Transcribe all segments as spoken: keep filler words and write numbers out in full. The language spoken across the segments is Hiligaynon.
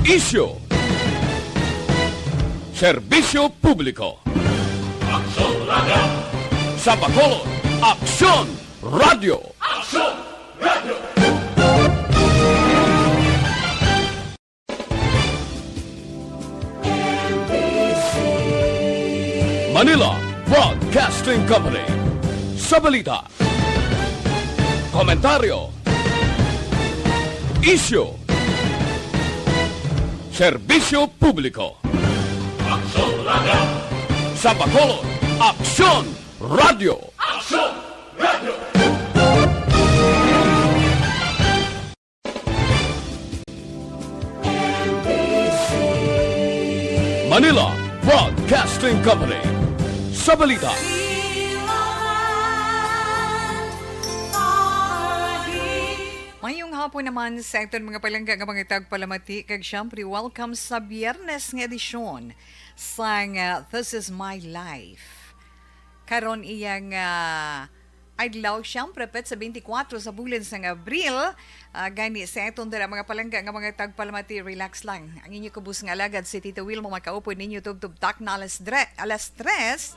Isyu. Serbisyo publiko. Aksyon Radio. Sa Bacolod, Aksyon Radio. Aksyon Radio. Manila Broadcasting Company. Sa balita, komentaryo, isyu, serbisyo publiko. Aksyon Radio. Sa Bacolod, Aksyon Radio. Aksyon Radio. Manila Broadcasting Company. Sa balita. Mayong hapon naman sa aton mga palangga nga mga tagpalamati, kag siyempre, welcome sa Biyernes nga edisyon sang, ah, This Is My Life. Karon iyang, ah, adlaw, siyempre, pet sa twenty-four sa bulan sang Abril. Ah, gani sa aton dira mga palangga nga mga tagpalamati, relax lang. Ang inyo kubos nga alagad si Tito Wilmo makaupod ninyo tubtob takna alas dre-, alas tres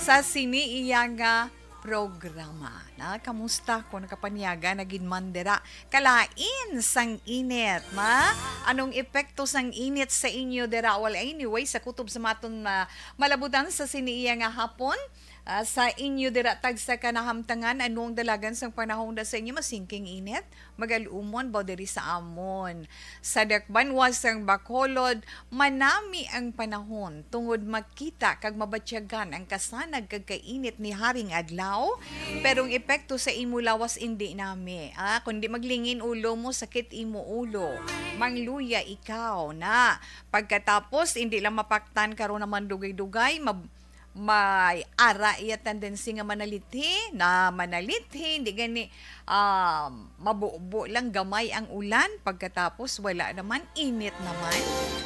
sa sini iya nga programa. Na, kamusta ko nakapanyaga na gid man dira? Kalain sang init, na? Anong epekto sang init sa inyo dira? Well, anyway, sa kutob sa maton na malabutan sa sini iya nga hapon, ah, sa inyo dira tagsa ka nahamtangan, ano ang dalagan sang panahon da sa inyo? Masingking init? Magal-umon ba diri sa amon? Sa dakbanwa sang Bacolod, manami ang panahon tungod makita kag mabatyagan ang kasanag kag kainit ni Haring Adlaw. Pero ang epekto sa imo lawas indi nami, ah, kundi maglingin ulo mo, sakit imo ulo, mangluya ikaw na. Pagkatapos, indi lang mapaktan karon naman dugay-dugay, mab-, may ara iya tendency nga manalithi, na manalithi, hindi gani, ah, mabubo lang gamay ang ulan, pagkatapos wala naman, init naman,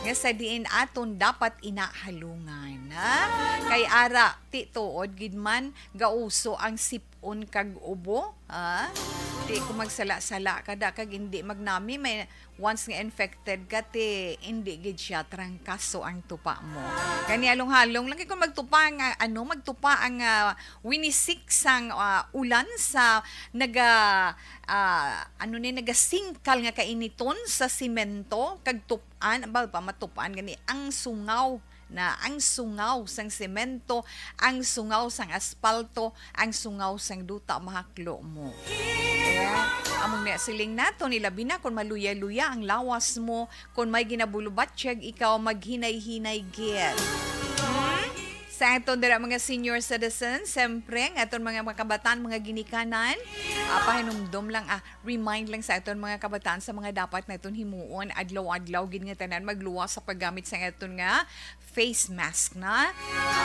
nga sa diin aton dapat inahalungan, ha? Kay ara, ti tuod gid man, gauso ang sip-on kag ubo, ha? Ti ko magsala-sala ka da, kag hindi magnami, may once nga infected ka, ti, indi gid siya trangkaso ang tupa mo. Gani halong-halong lang kay kung magtupa nga, ano, magtupa ang, ah, winisik sang, ah, ulan sa naga-, ah, ano ni, nagasingkal nga kainiton sa semento, kag tup-an, ba, pa matup-an gani ang sungaw na ang sungaw sang semento, ang sungaw sang aspalto, ang sungaw sang duta mahaklo mo. Kaya, among na siling naton, ilabi na kung maluya-luya ang lawas mo, kung may ginabulubatyag ikaw, maghinay-hinay gid. Hmm? Sa aton dira mga senior citizens, siyempre, ang aton mga, mga kabataan, mga ginikanan, ah, pahinumdom lang, ah, remind lang sa aton mga kabataan sa mga dapat naton himuon adlaw-adlaw gid nga tanan, magluwas sa paggamit sa aton nga face mask na.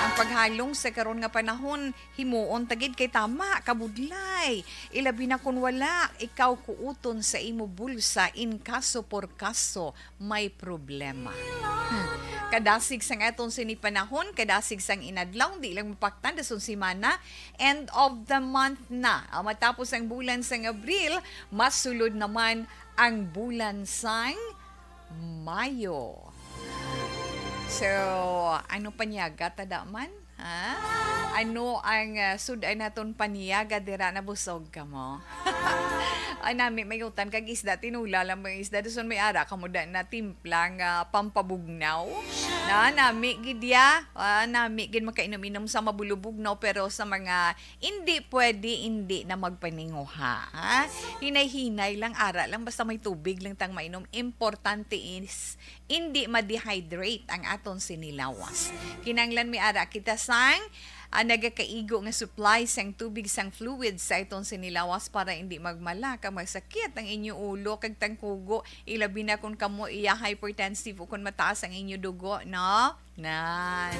Ang paghalong sa karon nga panahon, himuon ta gid kay tama, kabudlay. Ilabi na kun wala ikaw kuuton sa imo bulsa in caso por caso may problema. Hmm. Kadasig sang aton sini panahon, kadasig sang inadlaw, di lang mapaktan dason semana, end of the month na. Ah, matapos ang bulan sang Abril, masulod naman ang bulan sang Mayo. So, ano panyaga ta da man? Ha? Ano ang, ah, sud-an naton panyaga dira? Nabusog kamo? Ay, nami, may utan kag isda, tinula lang may isda. Dason may ara kamo da na timpla nga pampabugnaw. Na, nami gid ya. Ah, nami gid makainom-inom sa mabulubugnaw, pero sa mga indi pwede, indi na magpaninguha, ha? Hinay-hinay lang, ara lang, basta may tubig lang tang mainom. Importante is, indi ma-dehydrate ang aton sinilawas. Kinahanglan may ara kita sang, ah, nagakaigo nga supply sang tubig, sang fluids sa aton sinilawas para indi magmala kag magsakit ang inyo ulo kag tangkugo, ilabi na kung kamo iya hypertensive o kung mataas ang inyo dugo, no? Nan.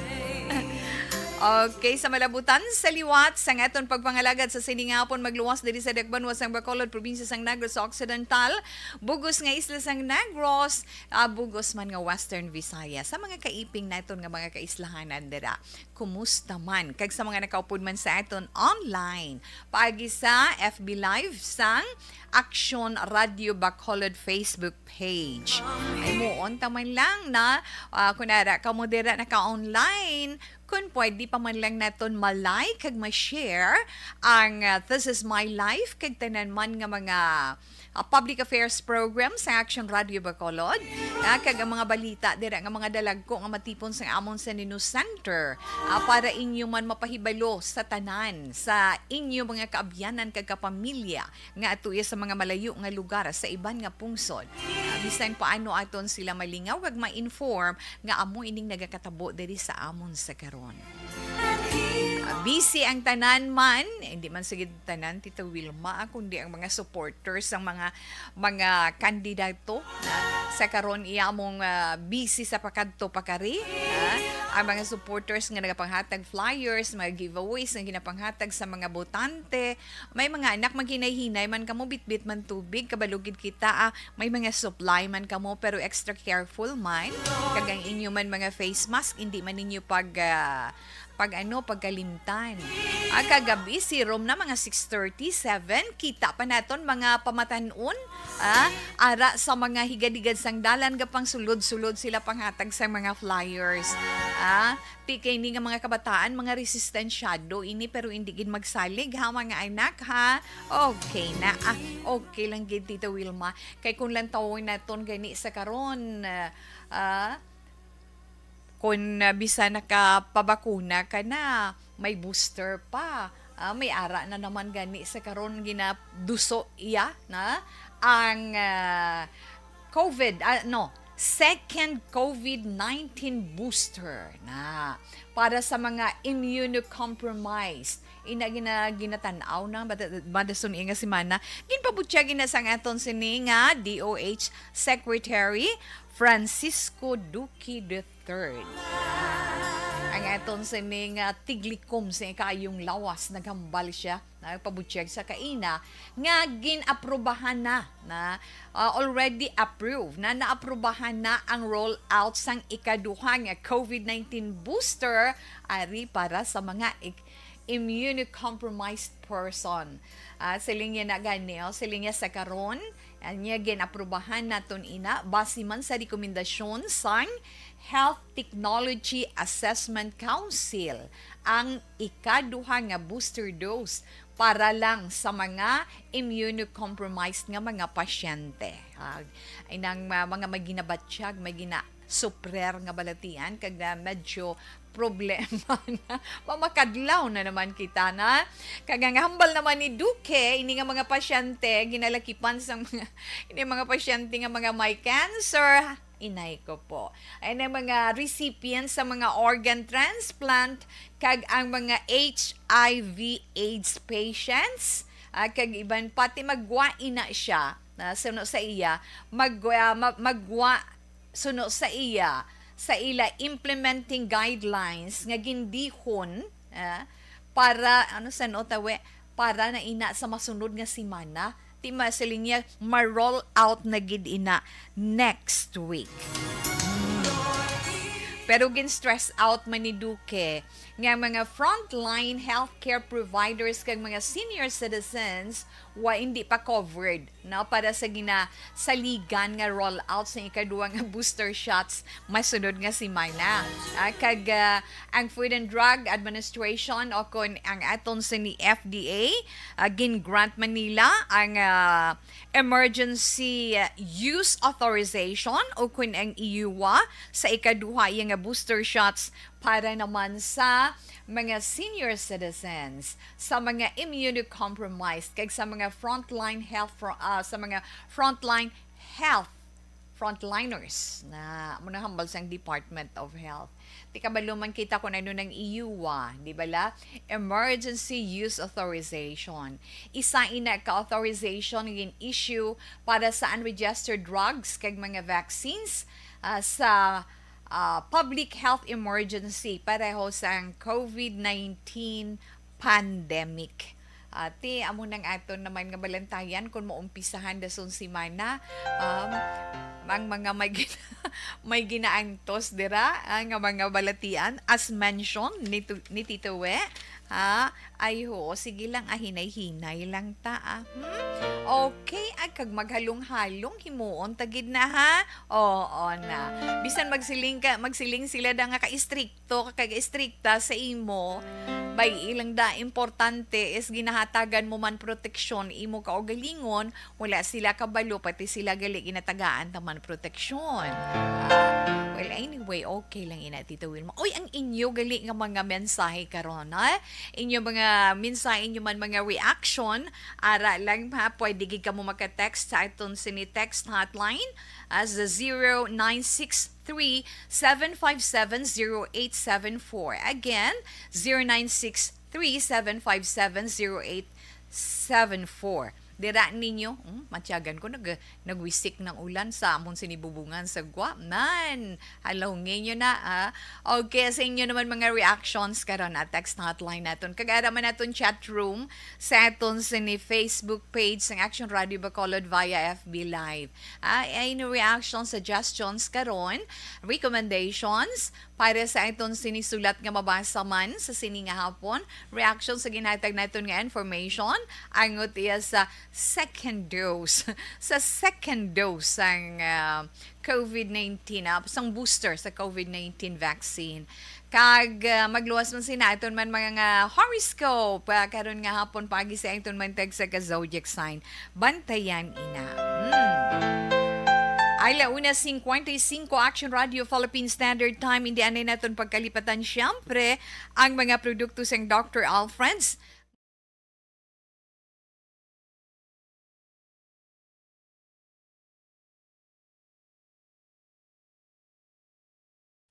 Okay, sa malabutan sa liwat sang aton pagpangalagad sa sini nga hapon, magluwas diri sa Dakbanuas sang Bacolod, probinsya sang Negros Occidental, bugos nga isla sang Negros, ah, bugos man nga Western Visayas, sa mga kaiping naton nga mga kaislahanan dira. Kumusta man? Kag sa mga nakaupod man sa aton online, paagi sa F B Live sang Action Radio Bacolod Facebook page. Ay, muon ta man lang na, ah, kung ara kamo dira naka-online, kung pwede pa man lang naton ma-like kag ma-share ang, ah, This Is My Life kag tanan man nga mga, ah, public affairs program sa Action Radio Bacolod, ah, kag ang mga balita dira nga mga dalagko nga matipon sa amon sa News Center, ah, para inyo man mapahibalo sa tanan sa inyo mga kaabyanan kag kapamilya nga atuya sa mga malayo nga lugar sa iban nga pungsod. Ah, bisan paano aton sila malingaw kag ma-inform nga amo ining nagakatabo diri sa amon sa karon. Ah, busy ang tanan man, hindi man sige tanan, Tita Wilma, ah, kundi ang mga supporters, ang mga, mga kandidato, ah, sa karon iya among, ah, busy sa pakadto pakari, ah, ang mga supporters nga nagapanghatag flyers, mga giveaways nga ginapanghatag sa mga botante, may mga anak maghinay-hinay man kamo, bitbit man tubig, kabalo gid kita, ah, may mga supply man kamo, pero extra careful man. Kag ang inyo man mga face mask, hindi man ninyo pag, ah, pag ano, pagkalimtan. Ah, kagabi, si Rom na mga six thirty, seven, kita pa naton mga pamatan-on, ah, ara sa mga higad-higad sang dalan, gapang sulod-sulod sila panghatag sa mga flyers. Ah, Ti kay ni nga mga kabataan, mga resistensyado ini, pero hindi gid magsalig, ha, mga anak, ha? Okay na, ah, okay lang gid, Tita Wilma. Kay kung lantawon naton gani sa karon, ah, ah, kung, ah, bisan nakapabakuna ka na, may booster pa. Ah, may ara na naman gani sa karon ginaduso iya na ang, ah, COVID, ah, no, second COVID nineteen booster na para sa mga immunocompromised. Ina gina-, ginatan-aw na mada-, madason nga semana. Ginpabutyag na sang aton sini nga D O H Secretary Francisco Duque the third. Ang aton sini nga tiglikom sa ikayong lawas, naghambal siya, nagpabutyag sa kaina nga gin-aprobahan na, na, ah, already approved na, naaprobahan na ang rollout sang ikaduha nga COVID nineteen booster ari para sa mga ik-, immunocompromised person. Ah, siling niya na gani, oh, siling niya sa karon, anya gin-aprobahan naton ina base man sa rekomendasyon sang Health Technology Assessment Council ang ikaduha nga booster dose para lang sa mga immunocompromised nga mga pasyente. Ah, ay nang, ah, mga may ginabatyag, may gina-, suprer nga balatian, kag, ah, medyo problema na. Mamakadlaw na naman kita na. Kag ang hambal naman ni Duque, ini nga mga pasyente, ginalakipan sa mga, ini mga pasyente nga mga may cancer, inay ko po. Ay na mga recipients sa mga organ transplant, kag ang mga H I V AIDS patients, ah, kag iban pati magwa ina siya, na suno sa iya, mag-, ah, ma-, magwa suno sa iya, sa ila implementing guidelines nga gindihon, ah, para, ano sa no, tawe, para na ina sa masunod nga semana. Ti masiling niya, ma-roll out na gid ina next week. Hmm. Pero gin-stress out man ni Duque nga mga frontline healthcare providers kag mga senior citizens wa, hindi pa covered, no, para sa ginasaligan nga rollout sa ikaduha nga booster shots masunod nga semana. Ah, kag, ah, ang Food and Drug Administration o kon ang aton sini F D A, ah, gin-grant man nila ang, ah, emergency, ah, use authorization o kon ang E U A sa ikaduha iya nga booster shots para naman sa mga senior citizens, sa mga immunocompromised, kag sa mga frontline health fro-, ah, sa mga frontline health frontliners na amo nang hambal sang Department of Health. Ti kabalo man kita kung ano nang E U A, di ba la? Emergency Use Authorization. Isa ina ka authorization nga gin-issue para sa unregistered drugs kag mga vaccines, ah, sa ah, public health emergency pareho sang COVID nineteen pandemic. Ati, amo nang aton naman nga balantayan kung maumpisahan dason semana. Um, ang mga may gina-, may ginaantos dira, ah, nga mga balatian, as mentioned ni, Tu- ni Tito We, ha? Ay, ho, sige lang, ah, hinay-hinay lang ta, ah. Hmm? Okay, ay, kag maghalong-halong, himuon ta gid na, ha? Oo na. Bisan magsiling ka, magsiling sila da nga ka-istrikto, kag istrikta sa imo, bay, ilang da importante is ginahatagan mo man proteksyon, imo kaugalingon, wala sila kabalo, pati sila gali ginatagaan ta man proteksyon. Ah, well, anyway, okay lang ina, Tito Wilma. Uy, ang inyo gali nga mga mensahe karon, ha? Inyo mga mensahe, inyo man mga reaction, ara lang ha, pwede gid kamo maka-text sa aton sini text hotline, ah, sa zero nine six three, seven five seven, zero eight seven four. Again, zero nine six three, seven five seven, zero eight seven four. Dira ninyo, hmm, matyagan ko, nag-, nagwisik ng ulan sa amon sini bubungan sa Guam. Nan, halongin nyo na, ah. Okay, sa inyo naman mga reactions karon, ah, text hotline naton. Kag ara man naton chat room sa aton sini Facebook page sang Action Radio Bacolod via F B Live. Ah, ay, no reaction, suggestions karon, recommendations para sa aton sini sulat nga mabasa man sa sini nga hapon, reaction sa ginhatag naton nga information, angot iya sa second dose, sa second dose sang, ah, COVID nineteen, ah, sang booster sa COVID nineteen vaccine. Kag, ah, magluwas man sina aton man mga nga horoscope, ah, karon nga hapon pagi sa aton man tag sa ka zodiac sign. Bantayan ina. Hmm. Ala una cincuenta y cinco, Action Radio Philippine Standard Time. Hindi anay naton pagkalipatan, siyempre, ang mga produkto sang Doctor Alfred's.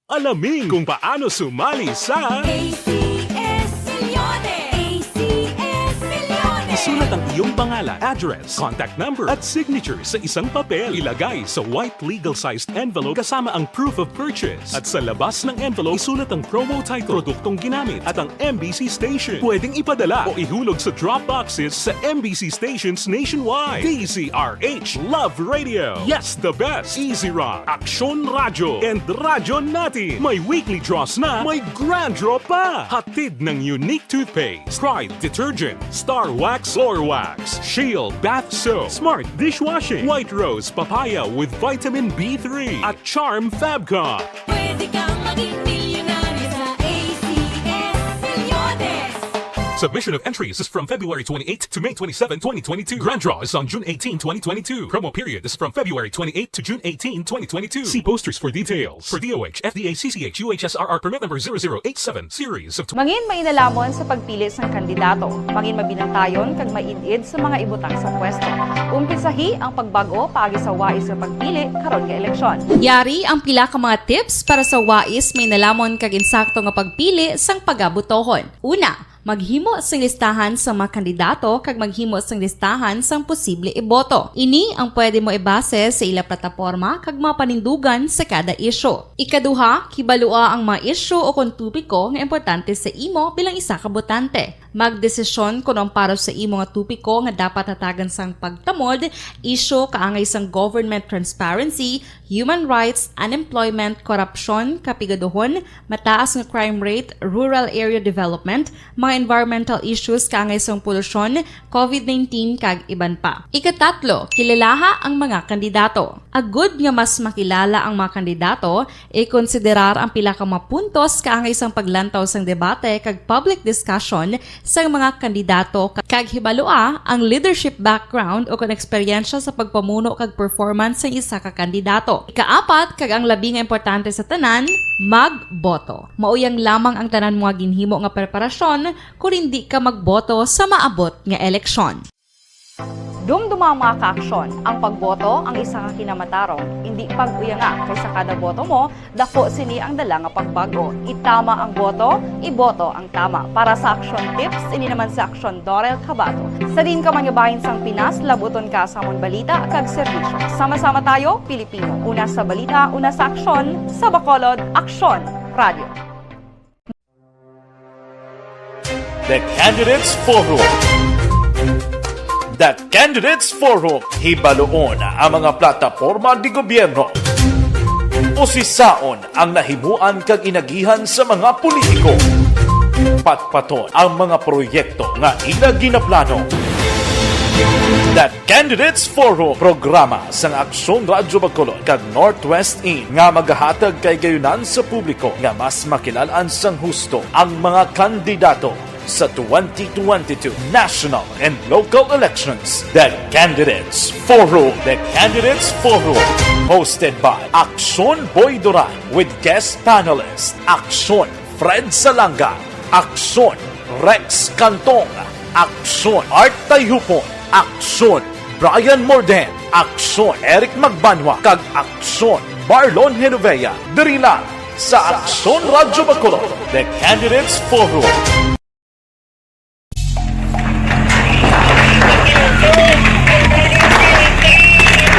Alamin kung paano sumali sa A C S Millones. A C S Millones. Isulat ang iyong pangalan, address, contact number, at signature sa isang papel. Ilagay sa white legal-sized envelope kasama ang proof of purchase. At sa labas ng envelope, isulat ang promo title, produktong ginamit, at ang M B C station. Pwedeng ipadala o ihulog sa drop boxes sa M B C stations nationwide. D Z R H, Love Radio. Yes, the best. Easy Rock, Aksyon Radyo, and Radyo Natin. May weekly draws na, may grand draw pa. Hatid ng Unique Toothpaste, Pride Detergent, Star Wax Floor Wax, Shield Bath Soap, Smart Dishwashing, White Rose Papaya with Vitamin B three, at Charm Fabcon. Pwede kang maging milyonaryo sa A C S Millones. Submission of entries is from February twenty-eight to May twenty-seven, twenty twenty-two. Grand draw is on June eighteen, twenty twenty-two. Promo period is from February twenty-eight to June eighteen, twenty twenty-two. See posters for details. For D O H, F D A, C C H, U H S R R permit number zero zero eight seven, series of Mangin mainalaman sa pagpili sang kandidato. Mangin mabinantayon kag maid-id sa mga ibutang sa pwesto. Umpisahi ang pagbag-o paagi sa wais nga pagpili karon nga eleksyon. Yari ang pila ka mga tips para sa wais mainalaman kag insakto nga pagpili sang pagabutohon. Una, maghimo sing listahan sa mga kandidato kag maghimo sing listahan sang posible iboto. Ini ang pwede mo ibase sa ila plataporma kag mga panindugan sa kada isyu. Ikaduha, kibalua ang mga isyu o kon topiko nga importante sa imo bilang isa ka botante. Magdesisyon kon ang para sa imo nga topiko nga dapat hatagan sang pagtamod, isyu kaangay sang government transparency, human rights, unemployment, korupsyon, kapigaduhon, mataas nga crime rate, rural area development, mga environmental issues kaangay sang polusyon, COVID nineteen, kag iban pa. Ikatatlo, kilalaha ang mga kandidato. Agud nga mas makilala ang mga kandidato, ikonsiderar ang pila ka mga puntos kaangay sang paglantaw sang debate kag public discussion sang mga kandidato, kag hibalua ang leadership background o kon eksperyensya sa pagpamuno kag performance sang isa ka kandidato. Ikaapat, kag ang labi nga importante sa tanan, magboto. Mauyang lamang ang tanan mga ginhimo nga preparasyon kon indi ka magboto sa maabot nga eleksyon. Dumduma, mga kaaksyon, ang pagboto ang isa ka kinamatarong. Indi pag-uyanga, kay sa kada boto mo, dako sini ang dala nga pagbago. Itama ang boto, iboto ang tama. Para sa Aksyon Tips, ini naman si Aksyon Dorel Cabato. Sa diin ka man nga bahin sang Pinas, labuton ka sa amon balita kag serbisyo. Sama-sama tayo, Pilipino. Una sa balita, una sa aksyon, sa Bacolod, Aksyon Radio. The Candidates Forum. The Candidates Forum. Hibaluon ang mga plataporma de gobierno. Usisaon ang nahimuan kag inagihan sa mga politiko. Patpaton ang mga proyekto nga ila ginaplano. The Candidates Forum, programa sang Aksyon Radyo Bacolod kag Northwest In, nga magahatag kay gayunan sa publiko nga mas makilal-an sang husto ang mga kandidato sa twenty twenty-two national and local elections. The Candidates Forum. The Candidates Forum, hosted by Aksyon Boy Duran with guest panelist Aksyon Fred Salanga, Aksyon Rex Cantong, Aksyon Art Tayhupon, Aksyon Brian Morden, Aksyon Eric Magbanwa, kag Aksyon Marlon Genovea. Diri lang sa Aksyon Radyo Bacolod, The Candidates Forum.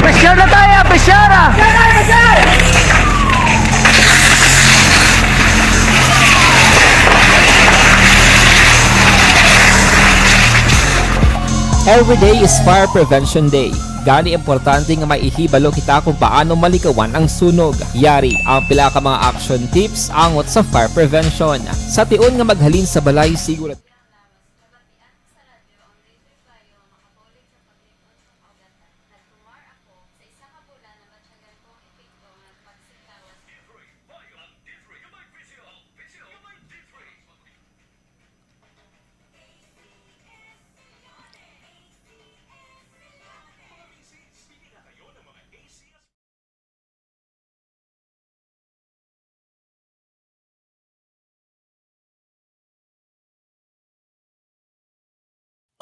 Presyar na tayo! Presyar na! Every day is Fire Prevention Day. Gani, importante nga may ihibalo kita kung paano malikawan ang sunog. Yari ang pila ka mga action tips angot sa fire prevention. Sa tion nga maghalin sa balay, siguro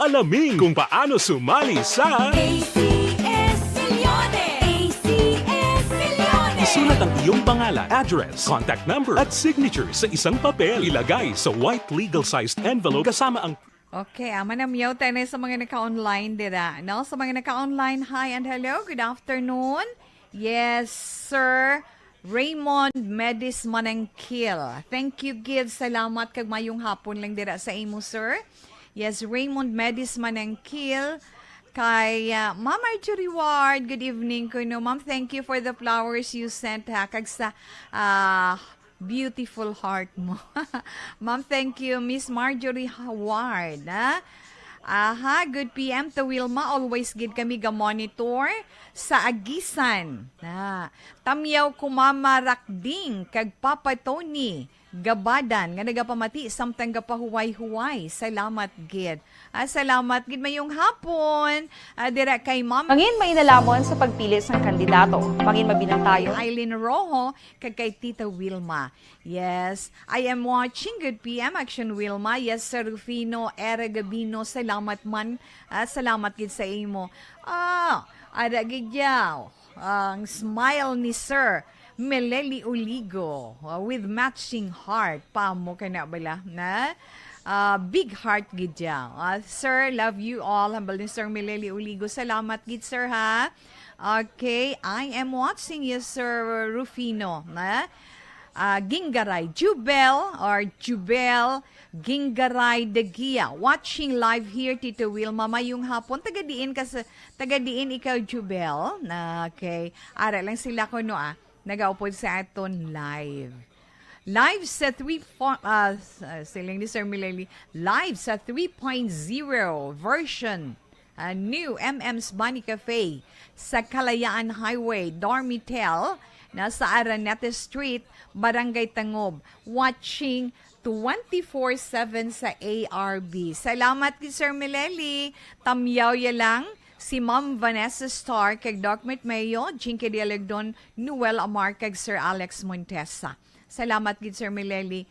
Alamin kung paano sumali sa A C S Milyones! A C S Milyones! Isulat ang iyong pangalan, address, contact number, at signature sa isang papel. Ilagay sa white legal-sized envelope kasama ang Okay, ah, manamyaw tayo na sa mga naka-online dira, no? Sa mga naka-online, hi and hello, good afternoon. Yes, Sir Raymond Medis Manengkil. Thank you, gid. Salamat kag mayong hapon lang dira sa imo, sir. Yes, Raymond Medis Manengkil. Kay, ah, Ma'am Marjorie Ward, good evening kuno. Ma'am, thank you for the flowers you sent, ha. Kag sa, ah, beautiful heart mo. Ma'am, thank you. Miss Marjorie Ward, ha? Aha, good P M to Wilma. Always gid kami ga-monitor sa Agisan. Ah, tamyaw ko Mama Rakding kag Papa Tony Gabadan nga nagapamati samtang gapahuway-huway. Salamat gid. Ah, salamat gid. Mayong hapon. Ah, dira kay Ma'am Mangin mainalaman sa pagpili sang kandidato. Mangin mabinantayon. Eileen Rojo kag kay Tita Wilma. Yes, I am watching. Good P M, Action Wilma. Yes, Sir Rufino, Era Gabino. Salamat man. Ah, salamat gid sa imo. Ah, ada gid yaw. Ang smile ni Sir Meleli Uligo, uh, with matching heart. Pamo ka na bala, na? Ah, big heart gid yaw. Ah, sir, love you all. Hambal ni Sir Meleli Uligo. Salamat gid, sir, ha? Okay, I am watching you, Sir Rufino, na? Ah, Gingaray, Jubel or Jubel Gingaray Degia. Watching live here, Tito Wilma. Mayong hapon. Taga diin ka sa, taga diin ikaw, Jubel? Na, okay. Ara lang sila ko, no, ah. Nagaupod sa aton live. Live sa three fo-, ah, s-, ah, siling ni Sir Mileli, live sa three point zero version. Ah, new M M's Bunny Cafe sa Kalayaan Highway, Dormitel, na sa Aranete Street, Barangay Tangob. Watching twenty-four seven sa A R B. Salamat gid, Sir Mileli. Tamyaw ya lang si Ma'am Vanessa Star kag Doc Mitmeo, Jinky Dialogdon, Noel Amar kag Sir Alex Montesa. Salamat gid, Sir Mileli.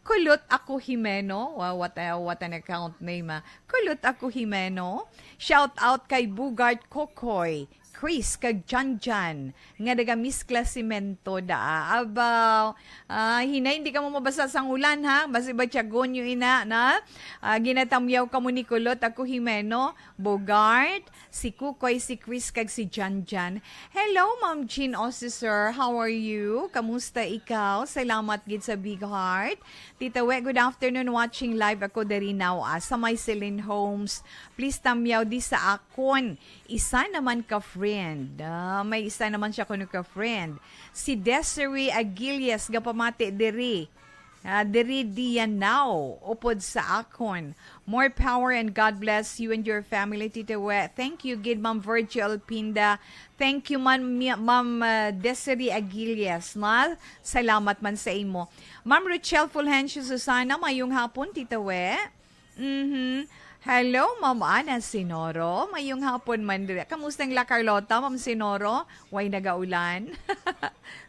Kulot Ako Jimeno. Wow, what a, what an account name, ah. Kulot Ako Jimeno. Shout out kay Bugart Kokoy, Chris, kag Janjan, nga naga-miss class si Mento da. Abaw, ah, hinay, hindi ka mo mabasa sang ulan, ha? Basi ba tiyagon nyo ina, na? Ah, ginatamyaw ka mo ni Kulot Ako Jimeno, Bogart, si Kukoy, si Chris, kag si Janjan. Hello, Ma'am Jean Osisor. How are you? Kamusta ikaw? Salamat gid sa big heart. Tita We, good afternoon. Watching live ako diri now, ah, sa may Celine Homes. Please tamyaw di sa akon. Isa naman ka friend. Ah, may isa naman siya kuno ka friend. Si Desiree Aguilles, gapamati diri. Ah, diri diyan now, upod sa akon. More power and God bless you and your family, Tita We. Thank you, gid, Ma'am Virgil Pinda. Thank you man, mi-, Ma'am, ah, Desiree Aguilles, na? Salamat man sa imo. Ma'am Rochelle Fulgencio Susana, mayong hapon, Tita We. Mhm. Hello, Ma'am Ana Sinoro. Mayong hapon man diri. Kamusta ang La Carlota, Ma'am Sinoro? Way nagaulan?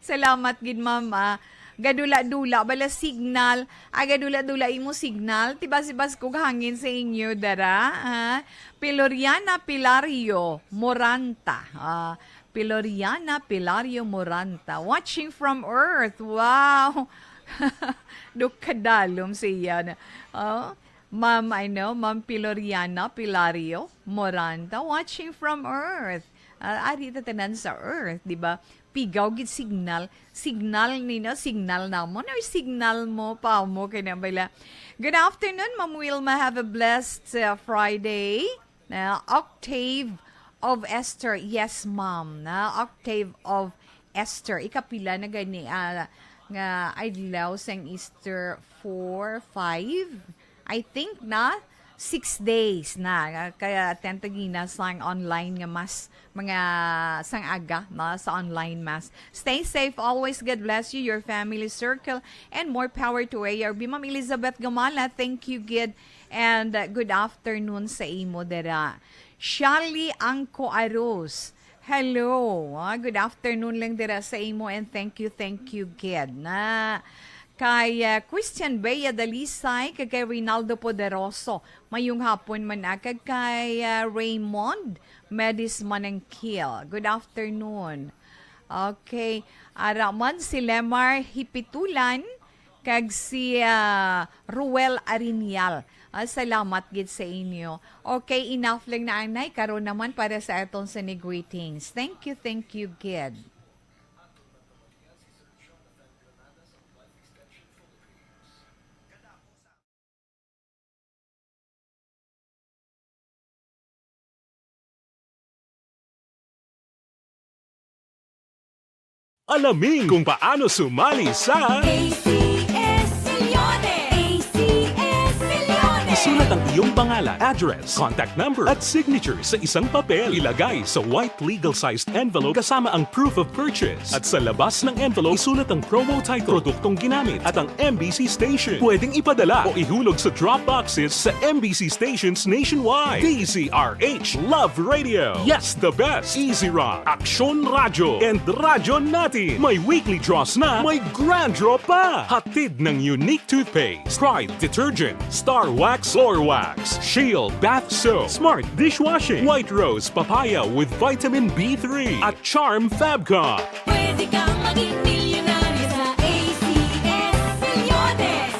Salamat gid, Ma'am, ah. Gadula-dula bala signal. Ah, gadula-dula imo signal. Tibas-ibas kog hangin sa inyo, dara, ha? Piloriana Pilario Moranta. Ah, Piloriana Pilario Moranta. Watching from Earth. Wow! Dukadalom siya na. Oh, Ma'am, ano, Ma'am Piloriana Pilario Moranta, watching from Earth. Ah, ari ta tanan sa Earth, di ba? Pigaw gid signal. Signal nina, signal namon, or signal mo pa mo kay na bala. Good afternoon, Ma'am Wilma. Have a blessed, uh, Friday. Na Octave of Esther. Yes, ma'am. Na Octave of Esther. Ikapila na gani, ah, nga adlaw sang Easter? Four, five? I think na six days na. Nga kaya attend ta gina sang online nga mass, mga sang aga, no, sa online mass. Stay safe always. God bless you, your family circle, and more power to A R B. Ma'am Elizabeth Gamala, thank you, gid. And, uh, good afternoon sa imo dira. Shally Angco Arroz, hello. Ah, good afternoon lang dira sa imo, and thank you, thank you, gid. Na kay, uh, Christian Bea Dalisay, kag kay Reynaldo Poderoso, mayong hapon man, ah, kag kay, uh, Raymond Medis Manangkil, good afternoon. Okay. Ara man si Lemar Hipitulan kag si, ah, Ruel Arinial. Ah, salamat gid sa inyo. Okay, enough lang na anay. Karon naman para sa aton Sunday greetings. Thank you, thank you, gid. Alamin kung paano sumali sa A C S Milyones! A C S Milyones! Isulat ang iyong pangalan, address, contact number, at signature sa isang papel. Ilagay sa white legal-sized envelope kasama ang proof of purchase. At sa labas ng envelope, isulat ang promo title, produktong ginamit, at ang M B C station. Pwedeng ipadala o ihulog sa drop boxes sa M B C stations nationwide. D Z R H Love Radio. Yes, the best. Easy Rock, Aksyon Radyo, and Radyo Natin. May weekly draws na, may grand draw pa. Hatid ng Unique Toothpaste, Pride Detergent, Star Wax Floor Wax, Shield Bath Soap, Smart Dishwashing, White Rose Papaya with Vitamin B three, at Charm Fabcon. Pwede kang maging milyonaryo sa A C S Milyones.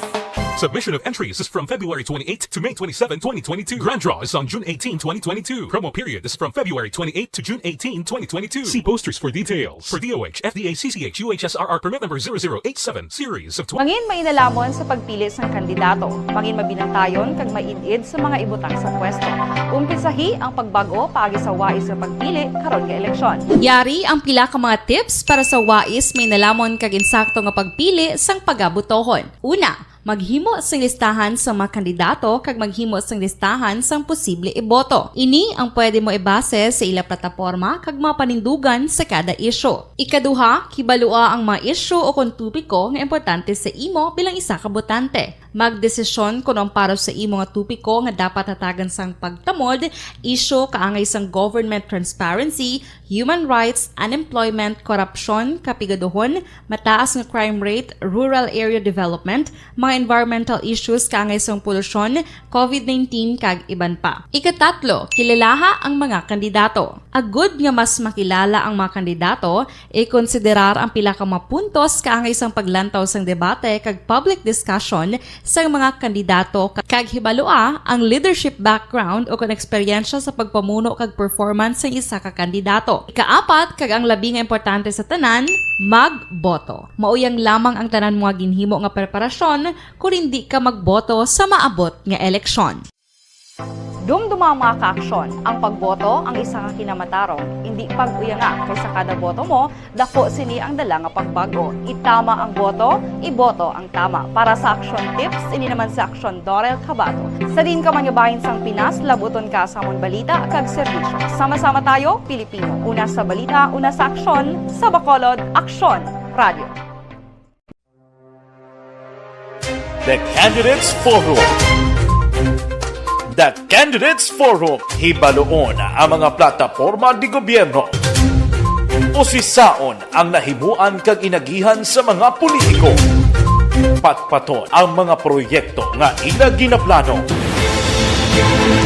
Submission of entries is from February twenty-eighth to May twenty-seven, twenty twenty-two. Grand draw is on June eighteen, twenty twenty-two. Promo period is from February twenty-eighth to June eighteen, twenty twenty-two. See posters for details. For D O H, F D A, C C H, U H S R R permit number zero zero eight seven, series of twenty. Mangin mainalamon sa pagpili sang kandidato. Mangin mabinantayon kag maid-id sa mga ibutang sa pwesto. Umpisahi ang pagbag-o paagi sa wais nga pagpili karon nga eleksyon. Yari ang pila ka mga tips para sa wais mainalamon kag insakto nga pagpili sang pagabutohon. Una, maghimo sing listahan sang mga kandidato kag maghimo sing listahan sang posible iboto. Ini ang pwede mo ibase sa ila plataporma kag mga panindugan sa kada isyu. Ikaduha, kibalua ang mga isyu o kon topiko nga importante sa imo bilang isa ka botante. Magdesisyon kon ang para sa imo nga topiko nga dapat hatagan sang pagtamod, isyu kaangay sang government transparency, human rights, unemployment, korupsyon, kapigaduhon, mataas nga crime rate, rural area development, mga environmental issues kaangay sang polusyon, covid nineteen, kag iban pa. Ikatatlo, kilalaha ang mga kandidato. Agud nga mas makilala ang mga kandidato, ikonsiderar ang pila ka mga puntos kaangay sang paglantaw sang debate kag public discussion sang mga kandidato, kag hibalua ang leadership background o kon eksperyensya sa pagpamuno kag performance sang isa ka kandidato. Ikaapat, kag ang labi nga importante sa tanan, magboto. Mao yang lamang ang tanan mga ginhimo nga preparasyon kon hindi ka magboto sa maabot nga eleksyon. Dumduma, mga ka-aksyon, ang pagboto ang isa ka kinamatarong. Hindi pag-uyanga, kay sa kada boto mo, dako sini ang dala nga pagbag-o. Itama ang boto, iboto ang tama. Para sa Aksyon Tips, ini naman si Aksyon Dorel Cabato. Sa diin ka man nga bahin sang Pinas, labuton ka sa amon balita kag serbisyo. Sama-sama tayo, Pilipino. Una sa balita, una sa aksyon, sa Bacolod, Aksyon Radio. The Candidates Forum. The Candidates Forum. Hibaluon ang mga plataporma de gobyerno. Usisaon ang nahimuan kag inagihan sa mga politiko. Patpaton ang mga proyekto nga ila ginaplano.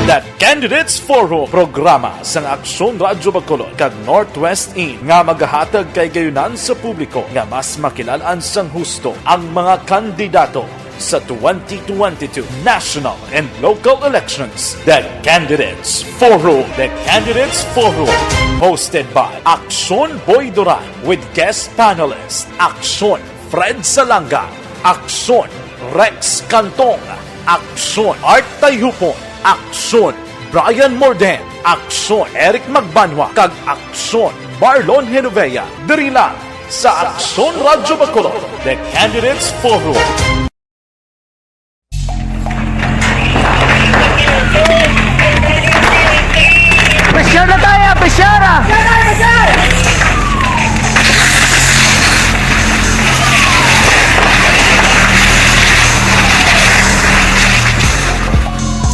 The Candidates Forum, programa sang Aksyon Radyo Bacolod kag Northwest In nga magahatag kay gayunan sa publiko nga mas makilal-an sang husto ang mga kandidato sa twenty twenty-two national and local elections. The Candidates Forum. The Candidates Forum, hosted by Aksyon Boy Duran with guest panelist Aksyon Fred Salanga, Aksyon Rex Cantong, Aksyon Art Tayhupon, Aksyon Brian Morden, Aksyon Eric Magbanwa, kag Aksyon Marlon Genovea. Diri lang sa Aksyon Radyo Bacolod, The Candidates Forum. Presyar na tayo, presyar na!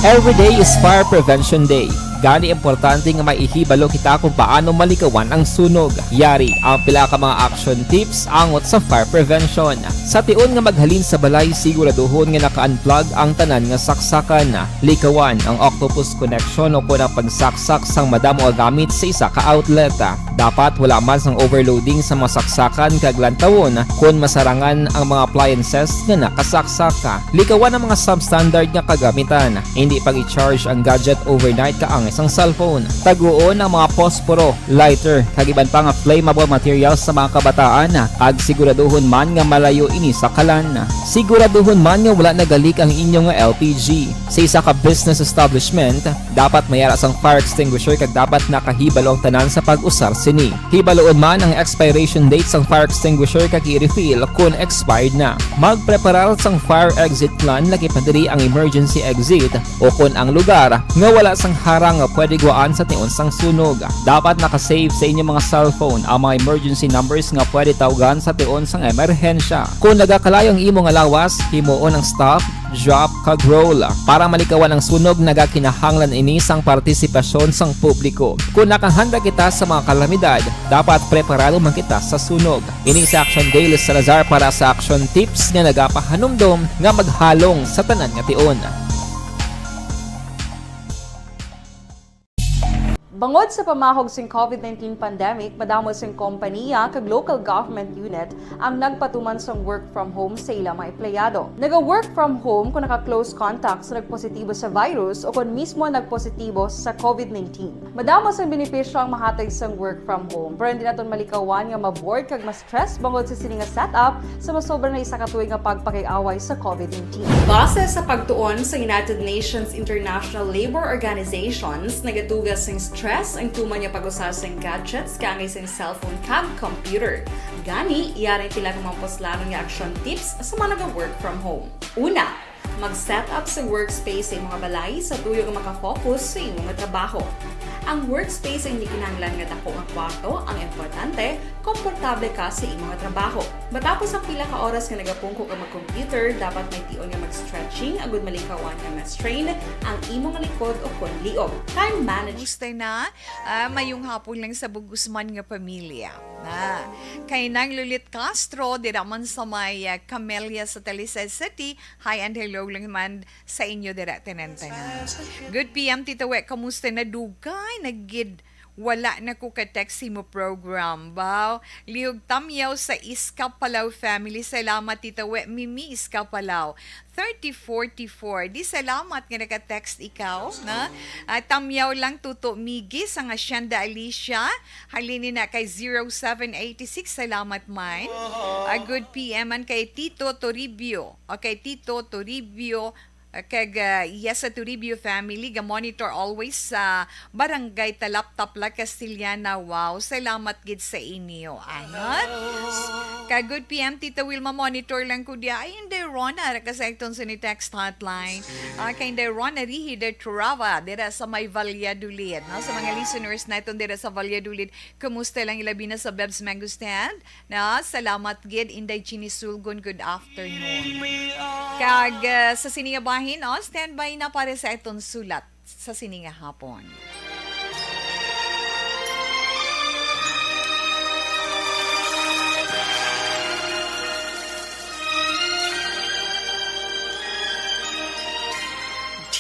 Every day is Fire Prevention Day. Gani, importante nga may ihibalo kita kung paano malikawan ang sunog. Yari ang pila ka mga action tips angot sa fire prevention. Sa tion nga maghalin sa balay, siguraduhon nga naka-unplug ang tanan nga saksakan. Likawan ang octopus connection o kon ang pagsaksak sang madamo nga gamit sa isa ka outlet. Dapat wala man sang overloading sa mga saksakan kag lantawon kon masarangan ang mga appliances nga nakasaksak. Likawan ang mga substandard nga kagamitan. Hindi pag-i-charge ang gadget overnight kaangay sang cellphone. Taguon ang mga posporo, lighter, kag iban pa nga flammable materials sa mga kabataan, kag siguraduhon man nga malayo ini sa kalan. Siguraduhon man nga wala nagalik ang inyo nga L P G. Sa isa ka business establishment, dapat may ara sang fire extinguisher kag dapat nakahibalo ang tanan sa pag-usar sini. Hibaluon man ang expiration date sang fire extinguisher kag i-refill kon expired na. Magpreparar sang fire exit plan, lakip na diri ang emergency exit o kon ang lugar nga wala sang harang nga pwede guwaan sa tion sang sunog. Dapat naka-save sa inyo mga cellphone ang mga emergency numbers nga pwede tawgan sa tion sang emerhensya. Kon nagakalayo ang imo nga lawas, himuon ang stop, drop, kag roll. Para malikawan ang sunog, nagakinahanglan ini sang partisipasyon sang publiko. Kon nakahanda kita sa mga kalamidad, dapat preparado man kita sa sunog. Ini si Action Dale Salazar para sa Action Tips nga nagapahanumdom nga maghalong sa tanan nga tion. Bangod sa pamahog sing covid nineteen pandemic, madamo sing kompaniya kag local government unit ang nagpatuman sang work from home sa ila mga empleyado. Naga-work from home kung naka-close contact sa nagpositibo sa virus o kon mismo nagpositibo sa covid nineteen. Madamo sang benepisyo ang mahatag sang work from home, pero hindi naton malikawan nga ma-bored kag ma-stress bangod sa sini nga setup sa masobra na isa ka tuig nga pagpakig-away sa covid nineteen. Base sa pagtuon sa United Nations International Labour Organizations, nagatuga sing stress ang tuman nga pag-usar sing gadgets kaangay sing cellphone kag computer. Gani, yari ang pila ka mga puslanon nga action tips sa mga naga-work from home. Una, mag-set up sa workspace sa imong balay sa tuyo nga maka-focus sa imong trabaho. Ang workspace hindi kinahanglan nga dako nga kwarto, ang importante, komportable ka sa imong trabaho. Matapos ang pila ka oras nga nagapungko ka mag-computer, dapat may tion nga mag-stretching agud malikawan nga ma-strain ang imong likod o kon liog. Time management. Kumusta na? Ah, mayong hapon lang sa bug-os man nga pamilya. Na, kay Nang Lulit Castro, dira man sa may, ah, Camellia sa Talisay City. Hi and hello lang man sa inyo dira, tanan-tanan. Good P M, Tita We, kamusta na? Dugay na gid wala na ko ka-text sa imo program. Baw, liog tamyaw sa Iskapalaw family. Salamat, Tita We. Mimi Iskapalaw, thirty forty-four. Di, salamat nga naka-text ikaw, na? Ah, tamyaw lang, Tuto Migi, sang Hacienda Alicia. Halin ni na kay zero seven eighty-six. Salamat man. Ah, good P M man kay Tito Toribio. Okay, Tito Toribio, ah, kag, ah, yes, sa Toribio family, ga-monitor always sa Barangay Talaptap, La Castellana. Wow, salamat gid sa inyo. Angat. Ka good P M, Tita Wilma, monitor lang ko diya. Ay, hindi, Rona, ra ka sa akton sa ni text hotline. Ah, kay hindi, Rona Rihi de Trava, dira sa may Valladolid. No? Sa mga listeners naton dira sa Valladolid, kumusta lang ilabi na sa Bebs Mango Stand? Na, salamat gid, Inday Chini Sulgon, good afternoon. Kag, ah, sa sini nga bahin, oh, standby na para sa aton sulat sa sini nga hapon.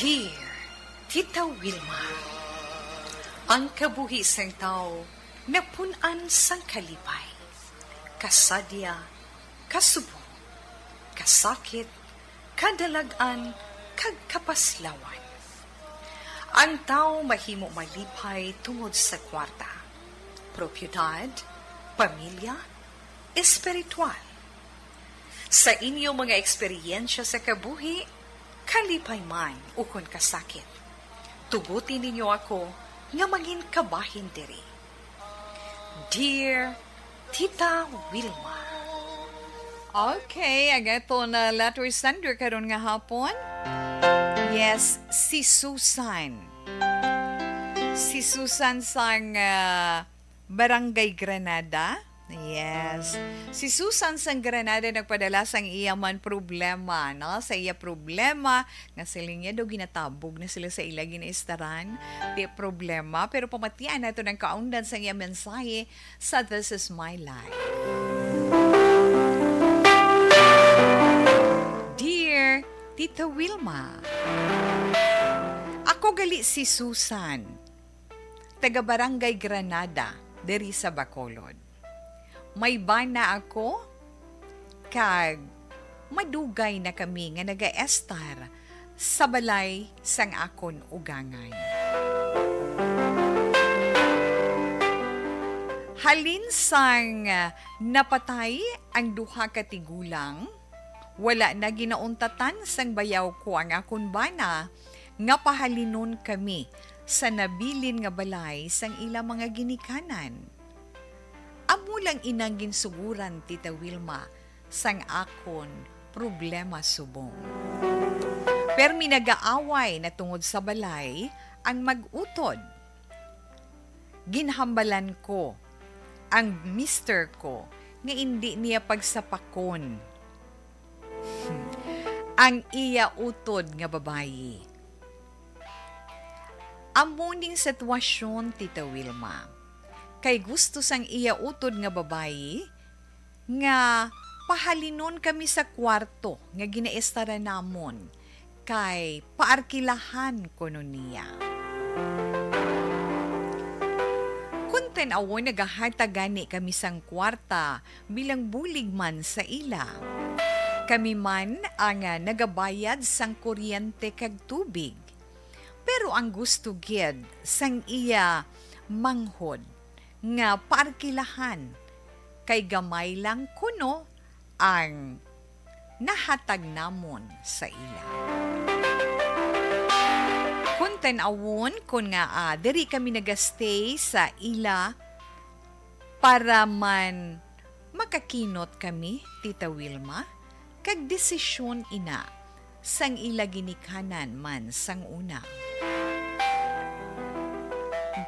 Dear Tita Wilma, ang kabuhi sang tawo napun-an sang kalipay, kasadya, kasubong, kasakit, kadalag-an, kag kapaslawan. Ang tawo mahimo malipay tungod sa kwarta, propiedad, pamilya, espiritual. Sa inyo mga eksperyensya sa kabuhi, kalipay man ukon kasakit, tuguti ninyo ako nga mangin kabahin diri. Dear Tita Wilma. Okay, ang aton, uh, letter sender karon nga hapon. Yes, si Susan. Si Susan sang, uh, Barangay Granada. Yes. Si Susan sang Granada nagpadala sang iya man problema, no? Sa iya problema, nga siling niya daw ginatabog na sila sa ila ginaistaran. Di problema, pero pamatian nato ng kaundan sang iya mensahe sa This Is My Life. Dear Tita Wilma, ako gali si Susan, taga Barangay Granada, diri sa Bacolod. May bana ako, kag madugay na kami nga nagaestar sa balay sang akon ugangan. Halin sang napatay ang duha ka tigulang, wala na ginauntatan sang bayaw ko ang akon bana nga pahalinon kami sa nabilin nga balay sang ila mga ginikanan. Amo lang inang ginsuguran, Tita Wilma, sang akon problema subong. Permi nagaaway na tungod sa balay ang mag-utod. Ginhambalan ko ang mister ko nga indi niya pagsapakon ang iya utod nga babayi. Amo ning sitwasyon, Tita Wilma, kay gusto sang iya utod nga babayi nga pahalinon kami sa kwarto nga ginaestaran namon, kay paarkilahan kuno niya. Kon tan-awon, nagahatag gani kami sang kwarta bilang bulig man sa ila. Kami man ang, ah, nagabayad sang kuryente kag tubig. Pero ang gusto gid sang iya manghod nga paarkilahan, kay gamay lang kuno ang nahatag namon sa ila. Kon tan-awon, kon nga, ah, diri kami nagastay sa ila para man makakinot kami, Tita Wilma, kag desisyon ina sang ila ginikanan man sang una.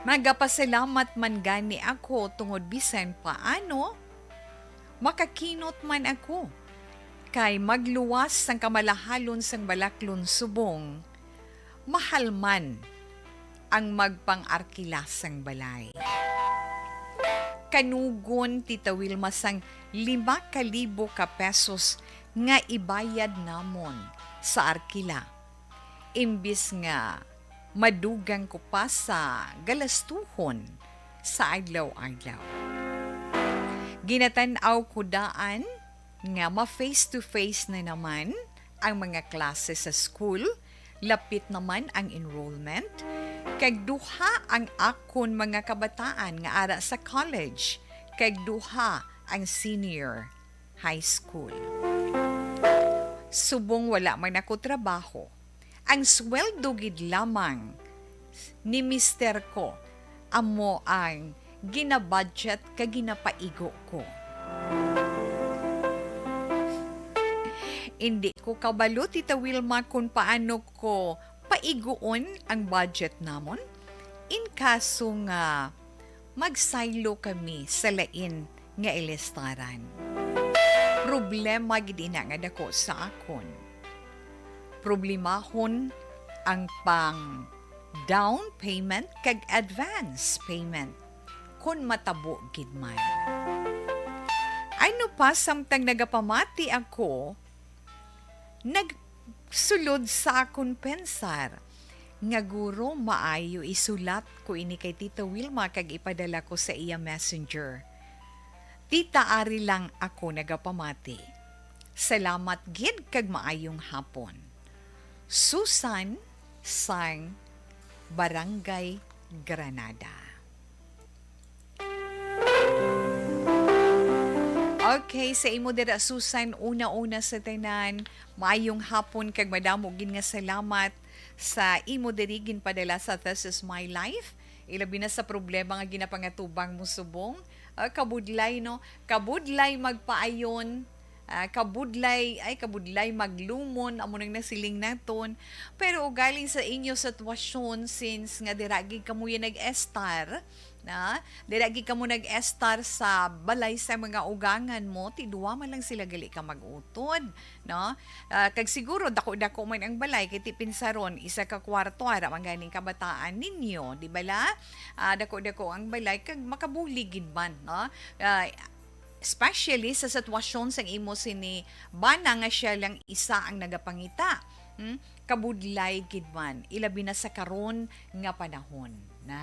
Magapasalamat man gani ako tungod bisan paano, Makakinot man ako, kay magluwas sang kamalahalon sang balaklon subong, mahal man ang magpang-arkila sang balay. Kanugon, Tita Wilma, sang lima ka libo ka pesos nga ibayad namon sa arkila, imbis nga madugang ko pa sa galastuhon sa adlaw-adlaw. Ginatan-aw ko daan nga ma-face to face na naman ang mga klase sa school, lapit naman ang enrollment, kag duha ang akon mga kabataan nga ara sa college, kag duha ang senior high school. Subong wala man ako trabaho, ang sweldo gid lamang ni mister ko amo ang ginabudget kag ginapaigo ko. Indi ko kabalo, Tita Wilma, kung paano ko paiguon ang budget namon in kaso nga magsaylo kami sa lain nga ilistaran. Problema gid ina nga dako sa akon. Problemahon ang pang down payment kag advance payment, kon matabo gid man. Ano pa, samtang nagapamati ako, nagsulod sa akon pensar nga guro maayo isulat ko ini kay Tita Wilma kag ipadala ko sa iya messenger. Tita, ari lang ako nagapamati. Salamat gid kag maayong hapon. Susan sang Barangay Granada. Okay, sa imo dira, Susan, una-una sa tanan, maayong hapon kag madamo gid nga salamat sa imo diri ginpadala sa This Is My Life. Ilabi na sa problema nga ginapangatubang mo subong. Ah, kabudlay, no? Kabudlay magpaayon. Ah, kabudlay, ay, kabudlay maglumon, amo nang nasiling naton. Pero ugaling sa inyo sitwasyon, since nga dira gid kamo ya nag-estar, na, dira gid kamo nag-estar sa balay sa mga ugangan mo, ti duwa man lang sila gali ka mag-utod, no? Ah, kag siguro dako-dako man ang balay, kay ti pinsaron, isa ka kwarto, ara man ganing kabataan ninyo, di bala? Ah, dako-dako ang balay, kag makabulig gid man, no? Ah, especially sa sitwasyon sang imo sini bana nga siya lang isa ang nagapangita. Hmm? Kabudlay gid man, ilabi na sa karon nga panahon. Na,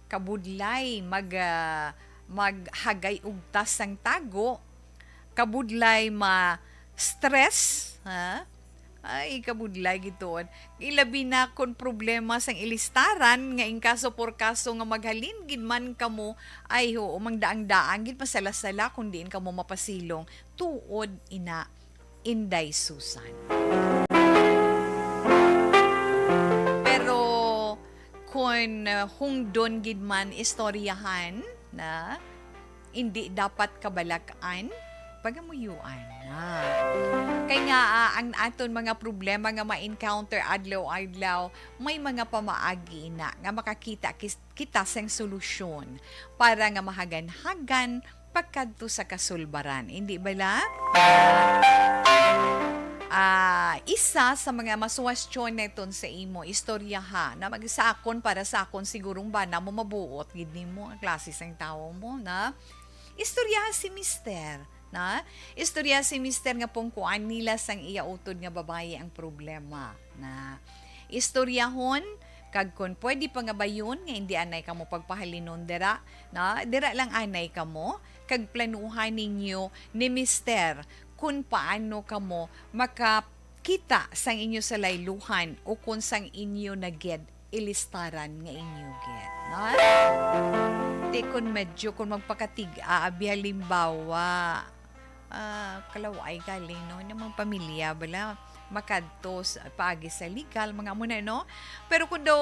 kabudlay mag, ah, maghagay og tas sang tago, kabudlay ma-stress, ha? Ay, kabudlay gid tuod. Ilabi na kon problema sang ilistaran nga in kaso por kaso nga maghalin gid man kamo, ay, huo, mangdaang-daang gid, masala-sala kon diin kamo mapasilong. Tuod ina, Inday Susan. Pero kon, uh, hungdon gid man istoryahan na, indi dapat kabalak-an, pagamuyuan na. Kay nga, ah, ang aton mga problema nga ma-encounter adlaw-adlaw, may mga pamaagi na nga makakita kis-, kita sang solusyon para nga mahagan-hagan pagkadto sa kasulbaran. Indi bala? Ah, isa sa mga masuwestyon neton sa imo istorya, ha, na mag-, sa akon, para sa akon, sigurong bana mo mabuot gid nimo ang klase sang tawo mo, na istoryaha si mister, na istorya si mister nga pungkuan nila sang iya utod nga babayi ang problema, na istoryahon, kag kon pwede pangabayon nga indi anay kamo pagpahalinon dira, na dira lang anay kamo, kag planuhan ninyo ni mister kon paano kamo makakita sang inyo salayluhan o kon sang inyo na gid ilistaran nga inyo gid, no? Ti kon medyo, kon magpakatig-a abi, halimbawa, ah, kalaw-ay galing, no, nga mga pamilya bala makadto sa, paagi sa legal, mga amo na, no? Pero kung daw,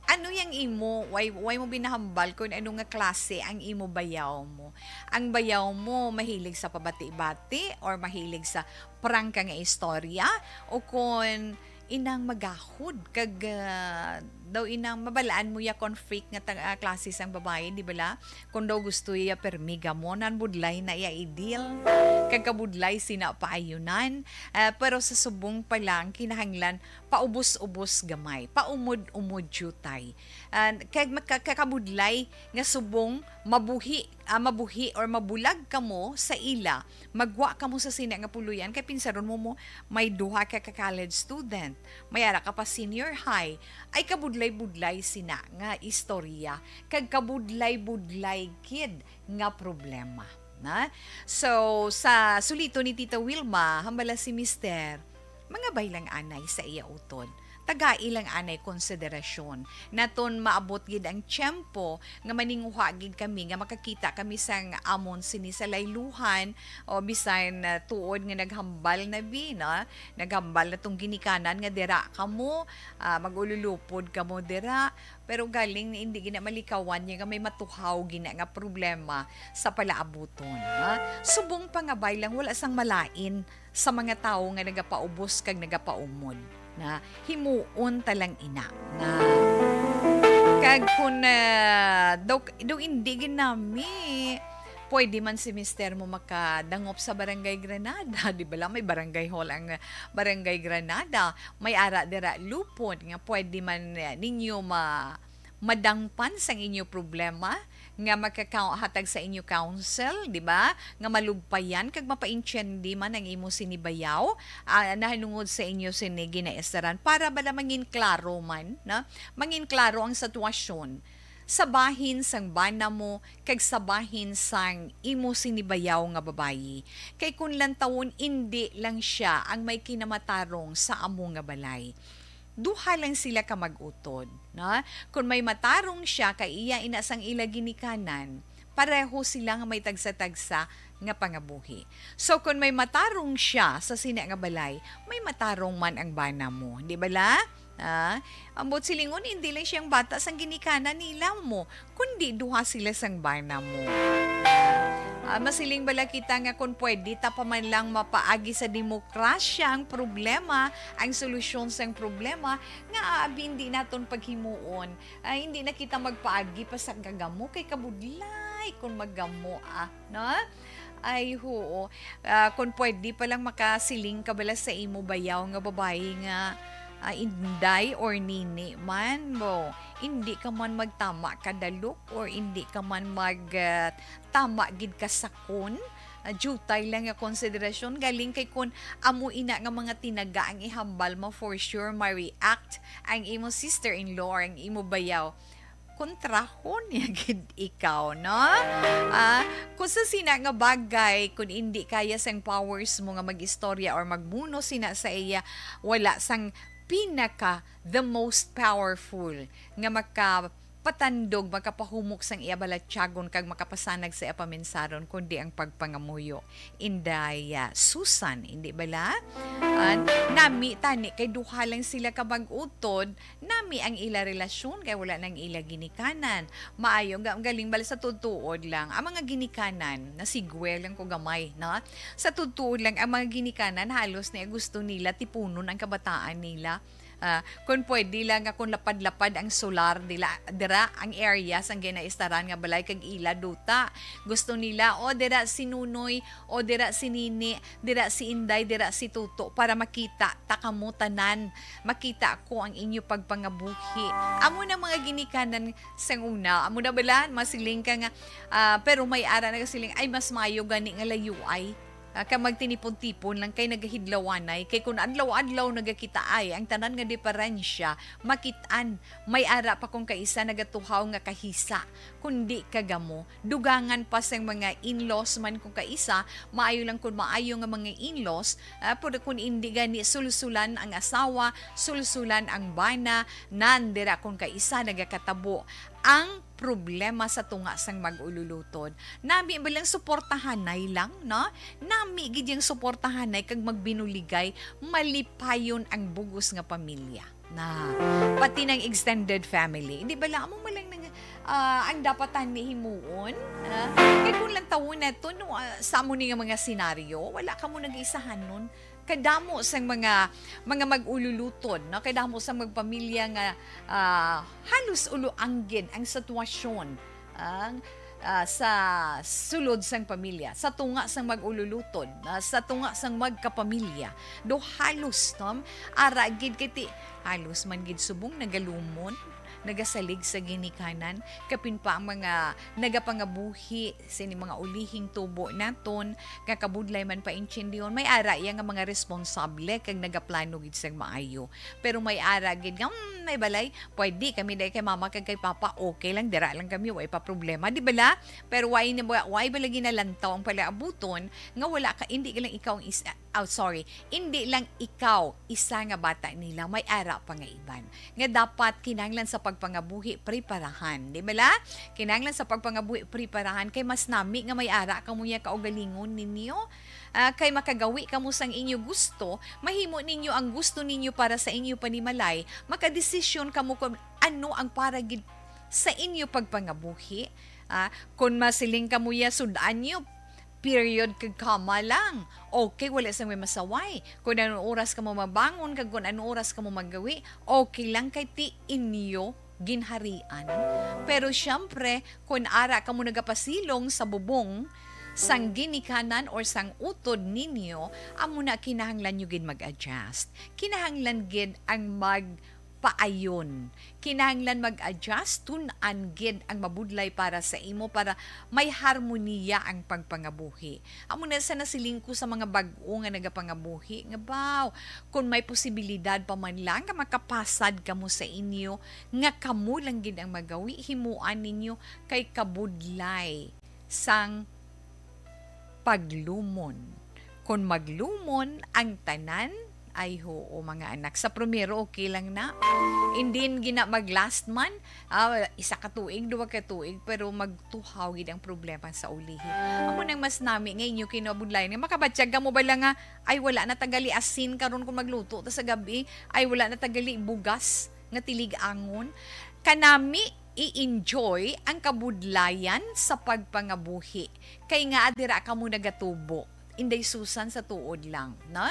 ano yang imo, why, why mo binahambal kung ano nga klase ang imo bayaw mo? Ang bayaw mo mahilig sa pabati-bati or mahilig sa prangka nga istorya? O kung inang magahod kag, ah, Daw inang mabalaan mo ya conflict nga tang-, ah, klase sang babayi, di bala? Kung daw gusto iya permi gamon, nan budlay na iya idil. Kag kabudlay sina paayunan. Ah, pero sa subong pa lang, kinahanglan paubos-ubos gamay, paumod-umod jutay. Ah, kag maka-, kakabudlay nga subong mabuhi, ah, mabuhi or mabulag kamo sa ila, magwa kamo sa sina nga puloy-an, kay pinsaron mo, mo may duha ka, ka college student, may ara ka pa senior high, ay kabudlay-budlay sina nga istorya, kag kabudlay-budlay gid nga problema, na? So, sa sulito ni Tita Wilma, hambala si Mister, mangabay lang anay sa iya utod. Tagai lang anay konsiderasyon. Naton maabot gid ang tiyempo nga maninguha gid kami, nga makakita kami sang amon sini sa layluhan, o bisan, ah, tuod nga naghambal na bi, no? Naghambal na tong ginikanan nga dira kamo, ah, mag-ululupod kamo dira. Pero galing, hindi gina malikawan niya nga may matuhaw gina nga problema sa palaabuton, ha? Subong pangabay lang, wala sang malain sa mga tawo nga nagapaubos kag nagapaumod, na himuon ta lang ina, na kag kun, ah, daw, daw hindi gid nami, pwede man si mister mo makadangop sa Barangay Granada, di ba lang may barangay hall ang Barangay Granada? May ara dira lupon nga pwede man, eh, ninyo ma-, madangpan sang inyo problema, nga makakahatag sa inyo counsel, di ba? Nga malugpayan kag mapaintiendi man ang imo sini bayaw, ah, nahanungod sa inyo sini ginaistaran, para bala mangin klaro man, no? Mangin klaro ang sitwasyon sa bahin sang bana mo kag sa bahin sang imo sini bayaw nga babayi. Kay kun lantawon, indi lang sia ang may kinamatarong sa amo nga balay. Duha lang sila ka mag-utod, no? Kun may matarong sia kay iya ina sang ila ginikanan, pareho sila nga may tagsa-tagsa nga pangabuhi. So, kun may matarong sia sa sina nga balay, may matarong man ang bana mo, di bala? Ah, ambot silingon, hindi lang siyang bata sang ginikanan nila mo, kundi duha sila sang bana mo. Ah, masiling bala kita nga kun pwede, ta pa man lang mapaagi sa demokrasya ang problema, ang solusyon sang problema, nga abi hindi naton paghimuon. Ah, hindi na kita magpaagi pa sa kagamo, kay kabudlay kun maggamo, ah, no? Ay, huo. Ah, kun pwede pa lang makasiling ka bala sa imo bayaw nga babayi nga, ah, inday or nini man mo, hindi ka man magtama kadalok or hindi ka man mag, ah, tama gid kasakon. Ah, jutay lang nga konsiderasyon, galing kay kun amo ina nga mga tinaga ang ihambal mo, for sure ma-react ang imo sister-in-law or ang imo bayaw. Kontrahon niya gid ikaw, no? Ah, kung sa sina nga bagay, kung indi kaya sang powers mo nga mag-istorya or magmuno sina sa iya, wala sang pinaka the most powerful nga makapatandog, makapahumok sang iya balatyagon kag makapasanag sa iya pamensaron, kundi ang pagpangamuyo. Inday, ah, Susan, indi bala? Ah, nami tani kay duha lang sila ka mag-utod, nami ang ila relasyon kay wala nang ila ginikanan. Maayo, ga-, galing bala sa tutuod lang. Ang mga ginikanan, nasigwe lang ko gamay, no? Sa tutuod lang, ang mga ginikanan, halos na gusto nila tipunon ang kabataan nila. Ah, kung pwede lang nga kung lapad-lapad ang solar nila, dira ang area sang ginaistaran nga balay kag ila duta. Gusto nila, o dira si Nunoy, o dira si Nini, dira si Inday, dira si Tuto, para makita ta kamo tanan, makita ko ang inyo pagpangabuhi. Amo na mga ginikanan sang una. Amo na bala, masiling ka nga, ah, pero may ara nagasiling, "Ay, mas maayo gani nga layo ay." Ah, kag magtinipon-tipon lang kay nagahidlawanay. Kay kun adlaw-adlaw nagakitaay, ang tanan nga diperensya, makit-an. May ara pa kung kaisa nagatuhaw nga kahisa, kundi kagamo. Dugangan pa sang mga in-laws man kung kaisa, maayo lang kun maayo nga mga in-laws, ah, pero kun indi gani, sulsulan ang asawa, sulsulan ang bana, nan dira kung kaisa nagakatabo ang problema sa tunga sang mag-ululutod. Nami ba lang suportahanay lang, no? Nami gid yang suportahanay kag magbinuligay, malipayon ang bugos nga pamilya. Na, pati ng extended family. Hindi ba lang, amo man lang nang, Ah, ang dapat tani himuon, ah, kay kung lantawon nato, no, ah, sa amo ni nga mga senaryo, wala kamo nag-isahanon. Kadamo sang mga, mga mag-ululutod, no? Kadamo sang magpamilya nga, ah, halos ulo-anggid ang sitwasyon, ang, ah, sa sulod sang pamilya, sa tunga sang mag-ululutod, ah, sa tunga sang magkapamilya. Do halos, no? Ara gid kay ti-, halos man gid subong nagalumon, nagasalig sa ginikanan, kapin pa ang mga nagapangabuhi sini mga ulihing tubo naton nga kabudlay man paintindiyon, may ara iya nga mga responsable kag nagaplano gid sang maayo. Pero may ara gid nga, "Hmm, may balay, pwede kami dai kay mama kag kay papa, okay lang, dira lang kami, way pa problema, di bala?" Pero way na ba, way bala ginalantaw ang palaabuton nga wala ka, hindi ka lang ikaw ang isa, oh, sorry, hindi lang ikaw isa nga bata nila, may ara pa nga iban nga dapat kinahanglan sa pagpangabuhi preparahan, di bala? Kinahanglan sa pagpangabuhi preparahan kay mas nami nga may ara kamo niya kaugalingon ninyo. Ah, kay makagawi kamo sang inyo gusto, mahimo ninyo ang gusto ninyo para sa inyo panimalay, makadesisyon kamo kung ano ang para gid sa inyo pagpangabuhi. Ah, kung masiling kamo ya, sud-an niyo, period kag comma lang. Okay, wala sang may masaway. Kung anong oras kamo mabangon kag kung anong oras kamo magawi, okay lang kay ti inyo ginharian. Pero siyempre, kung ara kamo nagapasilong sa bubong sang ginikanan or sang utod ninyo, amo na kinahanglan nyo gid mag-adjust. Kinahanglan gid ang magpaayon. Kinahanglan mag-adjust, tun-an gid ang mabudlay para sa imo, para may harmoniya ang pagpangabuhi. Amo na sa nasiling ko sa mga bag-o nga nagapangabuhi, nga, "Baw, kung may posibilidad pa man lang nga makapasad kamo sa inyo, nga kamo lang gid ang magawi, himuan ninyo, kay kabudlay sang paglumon. Kung maglumon ang tanan," ay, hoo, mga anak. Sa primero, okay lang na. And then, gina-, mag-last man, ah, isa ka tuig, duwa ka tuig, pero magtuhaw gid ang problema sa ulihi. Amo nang mas nami nga inyo kinabudlayan nga makabatyag kamo bala nga, "Ay, wala na tagali asin karon kung magluto ta sa gabi. Ay, wala na tagali bugas nga tilig-angon." Kanami i-enjoy ang kabudlayan sa pagpangabuhi, kay nga dira kamo nagatubo. Inday Susan, sa tuod lang, no?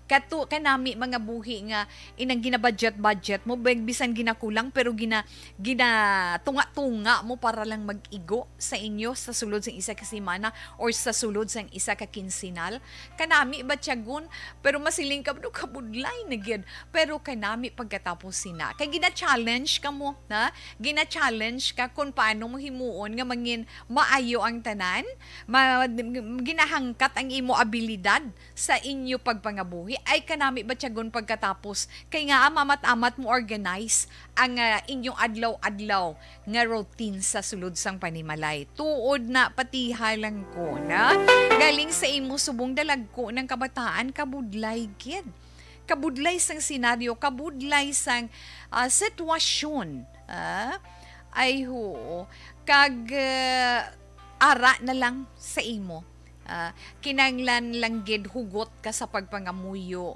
Katu-, kanami mga buhi nga inang ginabudget-budget mo, bag-, bisan ginakulang, pero gina-, ginatunga-tunga mo para lang mag-igo sa inyo sa sulod sang isa ka semana or sa sulod sang isa ka kinsinal. Kanami batyagon, pero masiling ka, "No, kabudlay na gyud." Pero kanami pagkatapos sina. Kay gina-challenge ka mo, na? Gina-challenge ka kung paano mo himuon nga mangin maayo ang tanan, ma-, ginahangkat ang imo abilidad sa inyo pagpangabuhi. Ay kanami batyagon pagkatapos, kay nga, ah, mamat-amat mo organize ang, ah, inyong adlaw-adlaw nga routine sa sulod sang panimalay. Tuod na, patiha lang ko, na? Galing sa imo subong dalagko ng kabataan, kabudlay gid. Kabudlay sang senaryo, kabudlay sang, ah, sitwasyon. Ah, ay, hoo. Kag, ah, ara na lang sa imo. Ah, kinanglan lang gid hugot ka sa pagpangamuyo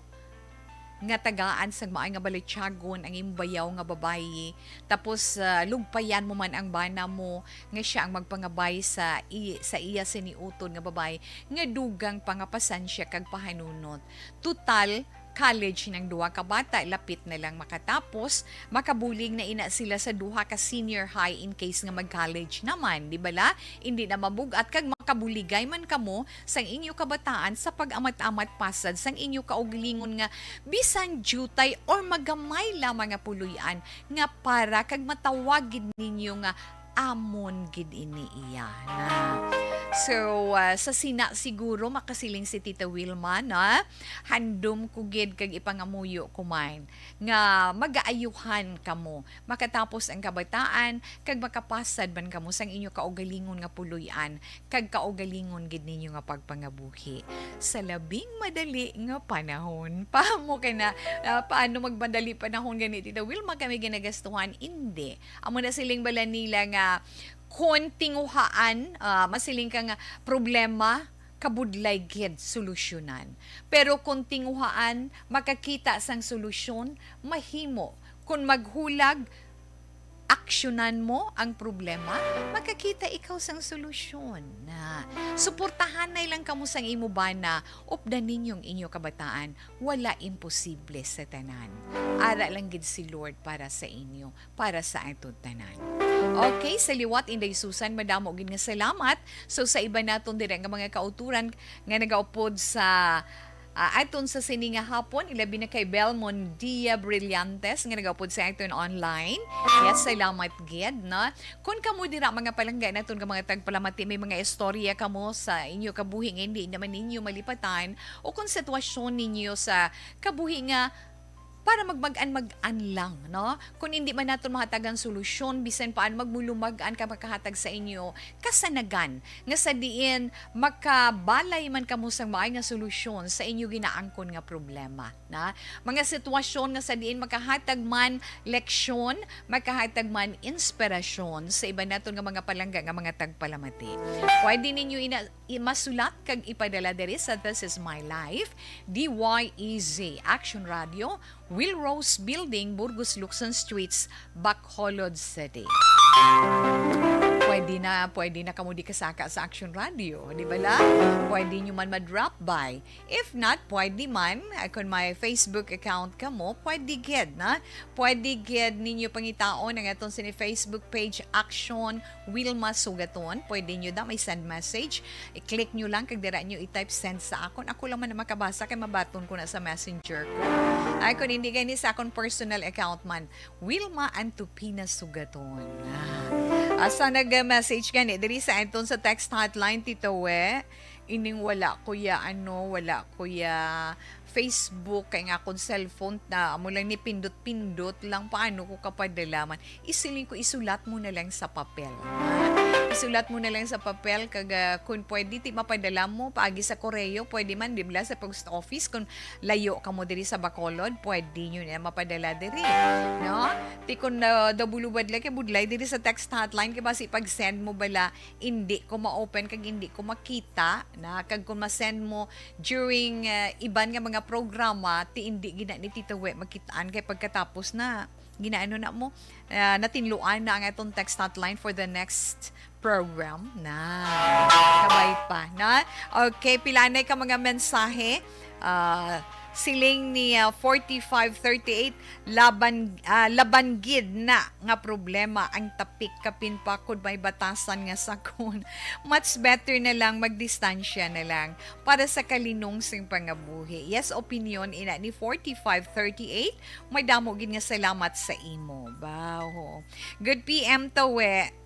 nga tagaan sang maay nga balatyagon ang imong bayaw nga babayi, tapos, ah, lugpayan mo man ang bana mo nga siya ang magpangabay sa i-, sa iya sini utod nga babayi nga dugang pa nga pasansya kag pahanunot. Total, college nang duha ka bata, lapit na lang makatapos, makabulig na ina sila sa duha ka senior high in case nga mag-college naman, di bala? Indi na mabug-at kag makabuligay man kamo sang inyo kabataan sa pag-amat-amat pasad sang inyo kaugalingon nga bisan diutay or magamay lamang nga puloy-an nga para kag matawag gid ninyo nga amon gid ini iya na. So, ah, sa sina siguro makasiling si Tita Wilma, na, handom ko gid kag ipangamuyo ko man nga magaayuhan kamo makatapos ang kabataan kag makapasad man kamo sang inyo kaugalingon nga puloy-an kag kaugalingon gid ninyo nga pagpangabuhi sa labing madali nga panahon. Paamo ka na, ah, paano magmadali panahon gani, Tita Wilma, kami ginagastuhan? Indi. Amo na siling bala nila nga kon tinguhaan, ah, masiling ka nga problema, kabudlay gid solusyonan. Pero kon tinguhaan, makakita sang solusyon, mahimo. Kon maghulag, aksyonan mo ang problema, makakita ikaw sang solusyon. Na, suportahanay lang kamo sang imo bana, updan ninyo ang inyo kabataan, wala imposible sa tanan. Ara lang gid si Lord para sa inyo, para sa aton tanan. Okay, sa liwat, Inday Susan, madamo gid nga salamat. So, sa iba naton dira nga mga kauturan nga nagaupod sa, ah, aton sa sini nga hapon, ilabi na kay Belmon Dia Brillantes nga nagaupod sa aton online. Yes, salamat gid, no? Kung kamo dira, mga palangga naton nga mga tagpalamati, may mga istorya kamo sa inyo kabuhi nga hindi naman ninyo malipatan, o kung sitwasyon ninyo sa kabuhi nga para magmag-an-mag-an lang, no? Kung hindi man naton mahatagan solusyon, bisan pa ano magmulumag-an ka makahatag sa inyo kasanagan, nga sa diin makabalay man kamo sang maay nga solusyon sa inyo ginaangkon nga problema, na mga sitwasyon nga sa diin makahatag man leksyon, makahatag man inspirasyon sa iban naton nga mga palangga nga mga tagpalamati. Pwede ninyo ina-, i-, masulat kag ipadala diri sa This Is My Life, D Y E Z, Action Radio, Will Rose Building, Burgos Luxon Streets, Bacolod City. Pwede na, pwede na kamo di kasaka sa Action Radio, di ba la? Pwede nyo man ma-drop by. If not, pwede man, ah, kung may Facebook account kamo, pwede gid na. Pwede gid ninyo pangitaon ang aton sini Facebook page, Action Wilma Sugaton. Pwede nyo da may send message. I-click nyo lang kag dira nyo i-type send sa akon. Ako lang man ang makabasa kay mabaton ko na sa messenger ko. Ay, kung hindi gani sa akon personal account man, Wilma Antupina Sugaton. Ah. Asa nag-message gani? Diri sa aton sa text hotline, Tito We. Ining wala ko ya, ano, wala ko ya Facebook, kay nga akong cellphone na amo lang ni pindot-pindot lang, paano ko kapadala man? Isiling ko, isulat mo na lang sa papel, ha? Isulat mo na lang sa papel, kag, ah, kung pwede, ti mapadala mo paagi sa koreo, pwede man, di ba, sa post office, kung layo ka mo diri sa Bacolod, pwede nyo na mapadala diri, no? Ti kung, ah, daw bulubad lang kay budlay diri sa text hotline, kay basi pag-send mo bala, hindi ko ma-open kag hindi ko makita na, kag kung ma-send mo during, ah, iban nga mga programa, ti hindi gina ni Tito We makitaan kay pagkatapos na ginaano na mo, ah, natinluan na ang atong text hotline for the next program na. Kabay pa, na? Okay, pila na ka mga mensahe? Ah, siling ni, ah, forty-five thirty-eight, laban, ah, laban gid na nga problema ang tapik, kapin pa kung may batasan nga sakon. Much better na lang, magdistansya na lang para sa kalinong sing pangabuhi. Yes, opinion ina ni forty-five thirty-eight. May damo gid nga salamat sa imo. Baho. Good P M, Tawe.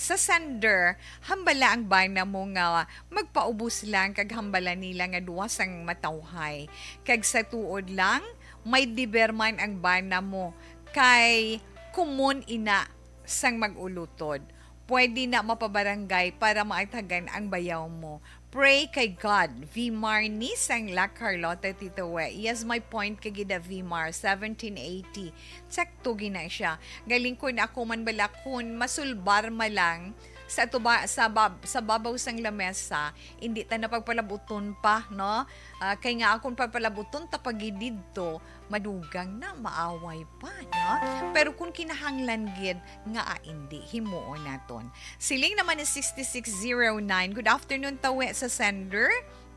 Sa sender, hambala ang bana mo nga magpaubos lang, kag hambala nila nga duwa sang matawhay. Kag sa tuod lang, may deber man ang bana mo, kay kumon ina sang mag-ulutod. Pwede na mapabarangay para maatagan ang bayaw mo. Pray kay God. V Marnie sang La Carlota, Tito We. Yes, may point ka gid, V Mar, seventeen eighty. Sakto gina siya. Galing kun ako man bala kun masulbar ma lang sa tuba, sa bab-, sa babaw sang lamesa, hindi ta na pagpalabuton pa, no? Ah, kay nga akong pagpalabuton ta pagididto, madugang na, maaway pa, no? Pero kung kinahanglan gid nga, ah, hindi, himuon naton. Siling naman ni sixty-six zero nine, "Good afternoon, Tawe," sa sender.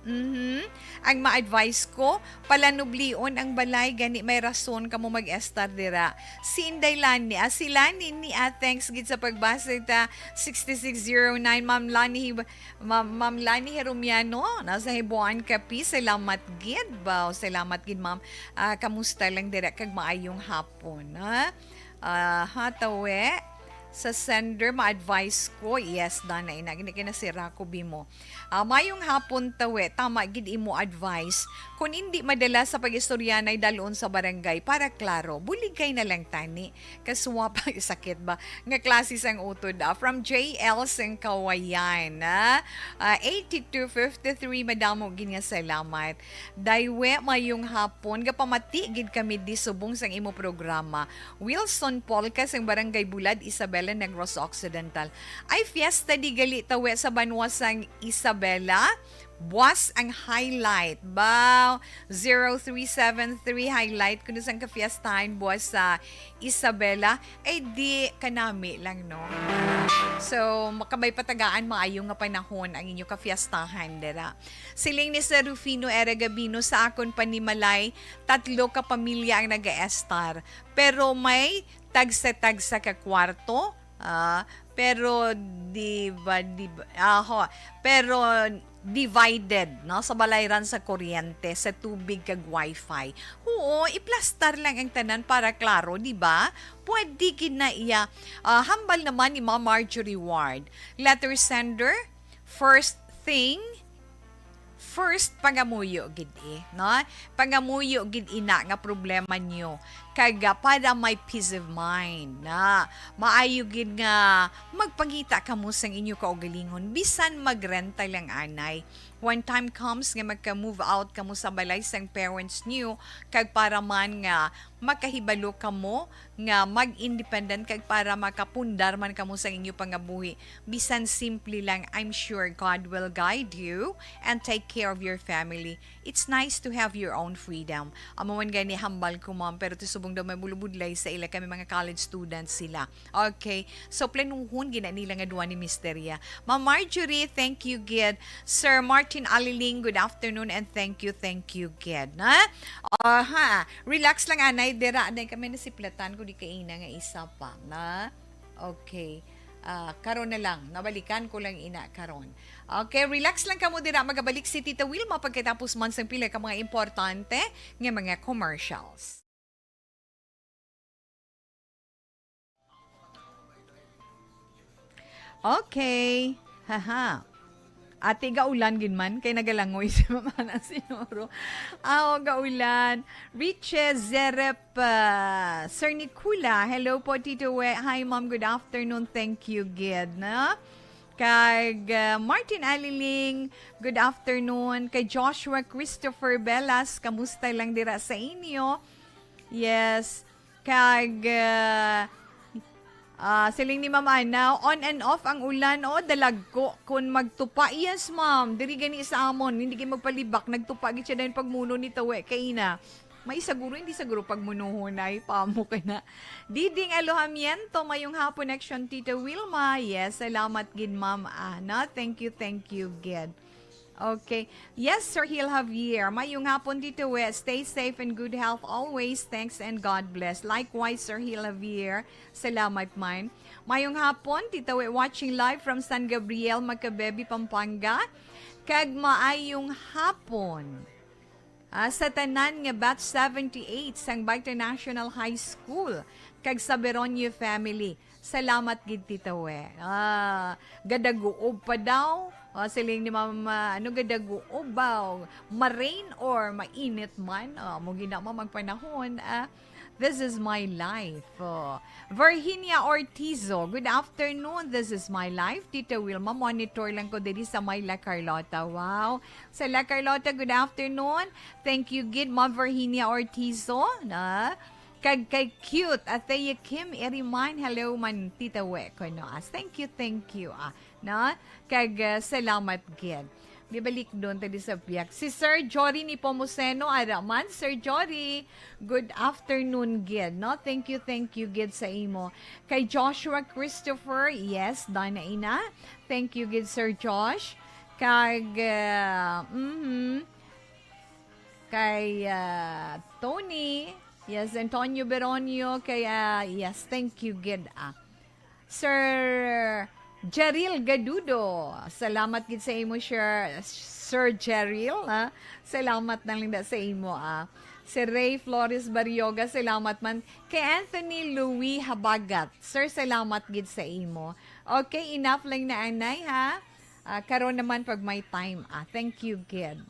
Mhm. Ang ma-advise ko, palanublion ang balay, gani may rason kamo mag-estar dira. Si Inday Lani, ah, si Lani ni, ah, thanks gid sa pagbasa ta, sixty-six zero nine, Ma'am Lani Hib-, Ma'am, Ma'am Lani Herumiano, nasa Hibuan, Capiz. Salamat gid ba? Salamat gid, ma'am. Ah, kamusta lang dira kag maayong hapon, ha? Ah, ha, Tawe? Sa sender, ma-advise ko. Yes, Dana, ina, gini kay nasira ko, bimo. Ah, mayong hapon, Tawe. Tama gid imo advice. Kung hindi madala sa pag-istoryanay, dalon sa barangay para klaro. Buligay na lang tani. Kasuwa pa, sakit ba? Nga klase sang utod, ah. From J L Singkawayan, ah. Ah, eighty-two fifty-three, madamo gid nga salamat. Daywe, mayong hapon. Gapamati gid kami di subong sang imo programa. Wilson Polka sang Barangay Bulad, Isabela, Negros Occidental. Ay, fiesta di gali, Tawe, sa banwa sang Isabela. Buwas ang highlight. Baw, zero three seven three highlight. Kuno sang kafiestahan buwas sa Isabela, ay di kanami lang, no? So, makabay patagaan maayo nga panahon ang inyo kafiestahan dira. Siling ni Sir Rufino Era Gabino, sa akon panimalay, tatlo ka pamilya ang nag-estar. Pero may tagsa-tagsa ka kwarto, ah, pero di ba, di ba, ah, ho, pero divided, no, sa balayran sa kuryente, sa tubig kag wifi. Oo, iplastar lang ang tanan para klaro, di ba? Pwede gid na iya. Ah, hambal naman ni Ma'am Marjorie Ward. Letter sender, first thing, first, pangamuyo gid, eh, no? Pangamuyo gid ina nga problema niyo. Kag, ah, para may peace of mind, na maayo gid nga magpangita kamo sang inyo kaugalingon, bisan magrenta lang anay. When time comes nga magka-move out kamo sa balay sang parents niyo, kag para man nga makahibalo kamo nga mag-independent, kag para makapundar man kamo sa inyo pangabuhi, bisan simple lang, I'm sure God will guide you and take care of your family. It's nice to have your own freedom. Amo man gani hambal ko, ma'am, pero ti subong daw may bulubudlay sa ila, kami mga college students sila. Okay. So, planuhon gina nila nga duwa ni Misterya. Ma'am Marjorie, thank you gid. Sir Martin Aliling, good afternoon and thank you, thank you gid. Na? Aha. Relax lang, anay. Dira, anay kami nasiplatan ko di kaina nga isa pa. Na? Okay. Ah, karon na lang. Nabalikan ko lang ina karon. Okay, relax lang kamo dira. Magabalik si Tita Wilma pagkatapos man sang pila ka mga importante nga mga commercials. Okay. Haha. Ati, gaulan gid man, kay nagalangoy si Mama na Sinoro. Aw, gaulan. Riches Zerep, ah, Sir Nicola. Hello po, Tito We. Hi, Ma'am. Good afternoon. Thank you, gid, no? Kag, ah, Martin Aliling, good afternoon. Kay Joshua Christopher Belas, kamusta lang dira sa inyo? Yes. Kag, ah, ah, siling ni Ma'am Ana, on and off ang ulan, o, dalagko kun magtupa. Yes, ma'am. Diri gani sa amon, hindi gid magpalibak. Nagtupa gid siya dayon pagmuno ni Tawe kaina. May siguro, hindi siguro pagmunuhon ay pamo ka na. Diding Alojamiento, mayong hapon, Action Tita Wilma. Yes, salamat gid, ma'am Ana. Thank you, thank you gid. Okay. Yes, Sir Hill Javier. Mayong hapon, Tito We. Stay safe and good health always. Thanks and God bless. Likewise, Sir Hill Javier. Salamat man. Mayong hapon, Tito We, watching live from San Gabriel, Macabebe, Pampanga. Kag maayong hapon, ah, sa tanan nga batch seventy-eight sang Baita National High School kag sa Beronio family. Salamat gid, Tita We. Ah, gadaguob pa daw. Ah, siling ni Ma'am, ah, ano, gadaguob ba? Ma-rain or mainit man? Ah, mo gid na, Ma'am, ang panahon. Ah, this is my life. Oh. Virginia Ortizo, good afternoon. This is my life. Tita Wilma, monitor lang ko diri sa may La Carlota. Wow. Sa La Carlota, good afternoon. Thank you gid, Ma'am Virginia Ortizo, na. Kag kay cute, Athea Kim Iriman, hello man, Tita We, ko, no? Ah, thank you, thank you, ah, no? Kag, ah, salamat gid. Bibalik doon tayo sa biyak. Si Sir Jory Nepomuceno, ara man, Sir Jory, good afternoon gid, no? Thank you, thank you gid sa imo. Kay Joshua Christopher, yes, dana ina. Thank you gid, Sir Josh. Kag, ah, mhm. Kay, ah, Tony, yes, Antonio Beronio, kay, ah, yes, thank you gid, ah. Sir Jaril Gadudo, salamat gid sa imo, Sir, Sir Jaril, ah. Salamat na lang da sa imo, ah. Si Ray Flores Barrioga, salamat man. Kay Anthony Louis Habagat, sir, salamat gid sa imo. Okay, enough lang na anay, ha? Ah, karon naman pag may time, ah. Thank you gid.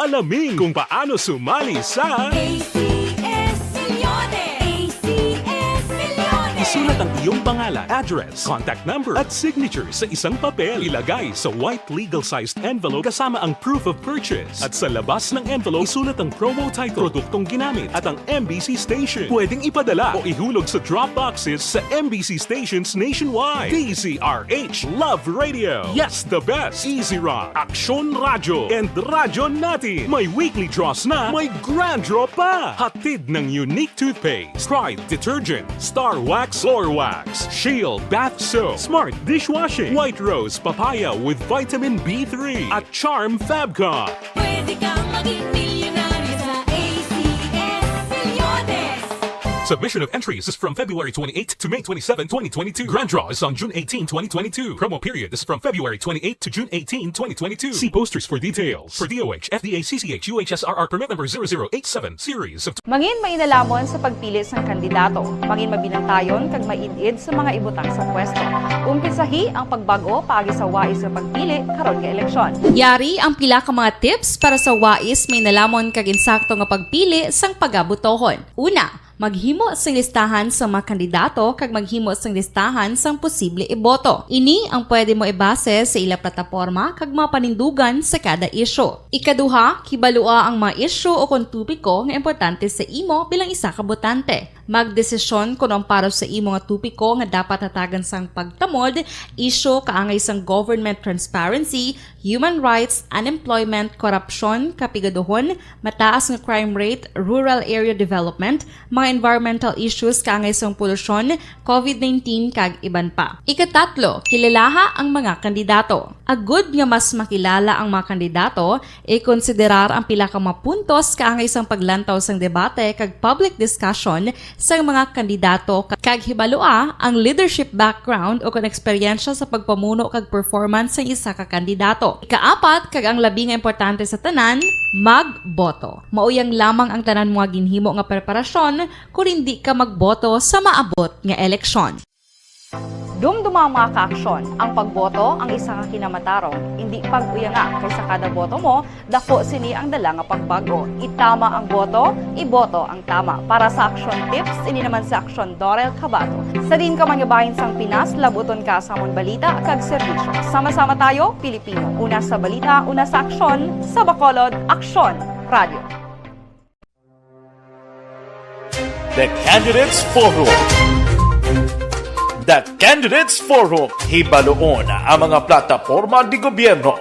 Alamin kung paano sumali sa A C S Millones! A C S Millones! Isulat ang iyong pangalan, address, contact number, at signature sa isang papel. Ilagay sa white legal-sized envelope kasama ang proof of purchase. At sa labas ng envelope, isulat ang promo title, produktong ginamit, at ang M B C station. Pwedeng ipadala o ihulog sa drop boxes sa M B C stations nationwide. D Z R H Love Radio. Yes, the best. Easy Rock, Aksyon Radyo, and Radyo Natin. May weekly draws na, may grand draw pa. Hatid ng Unique Toothpaste, Pride Detergent, Star Wax Floor Wax, Shield Bath Soap, Smart Dishwashing, White Rose Papaya with Vitamin B three, at Charm Fabcon. Pwede kang maging milyonaryo sa A C S Millones. Submission of entries is from February twenty-eighth to May twenty-seven, twenty twenty-two. Grand draw is on June eighteen, twenty twenty-two. Promo period is from February twenty-eighth to June eighteen, twenty twenty-two. See posters for details. For D O H, F D A, C C H, U H S R R permit number zero zero eight seven, series of Mangin mainalamon sa pagpili sang kandidato. Mangin mabinantayon kag maid-id sa mga ibutang sa pwesto. Umpisahi ang pagbag-o paagi sa wais nga pagpili karon nga eleksyon. Yari ang pila ka mga tips para sa wais, mainelamon kag insakto nga pagpili sang pagabotohon. Una, maghimo sing listahan sa mga kandidato kag maghimo sing listahan sang posible iboto. Ini ang pwede mo ibase sa ila plataporma kag mga panindugan sa kada isyu. Ikaduha, kibalua ang mga isyu o kon topiko nga importante sa imo bilang isa ka botante. Magdesisyon kon ang para sa imo nga topiko nga dapat hatagan sang pagtamod, isyu kaangay sang government transparency, human rights, unemployment, korupsyon, kapigaduhon, mataas nga crime rate, rural area development, mga environmental issues kaangay sang polusyon, covid nineteen, kag iban pa. Ikatatlo, kilalaha ang mga kandidato. Agud nga mas makilala ang mga kandidato, ikonsiderar ang pila ka mga puntos kaangay sang paglantaw sang debate kag public discussion sang mga kandidato, kag hibalua ang leadership background o kon eksperyensya sa pagpamuno kag performance sang isa ka kandidato. Ikaapat, kag ang labi nga importante sa tanan, magboto. Mauyang lamang ang tanan mo nga ginhimo nga preparasyon kon indi ka magboto sa maabot nga eleksyon. Dumduma ang mga kaaksyon. Ang pagboto ang isa ka kinamatarong. Indi pag-uyanga, kay sa kada boto mo, dako sini ang dala nga pagbag-o. Itama ang boto, iboto ang tama. Para sa Aksyon Tips, ini naman si Aksyon Dorel Cabato. Sa diin ka man nga bahin sang Pinas, labuton ka sa amon balita kag serbisyo. Sama-sama tayo, Pilipino. Una sa balita, una sa aksyon, sa Bacolod, Aksyon Radio. The Candidates Forum. The Candidates Forum. Hibaluon ang mga plataporma di gobyerno.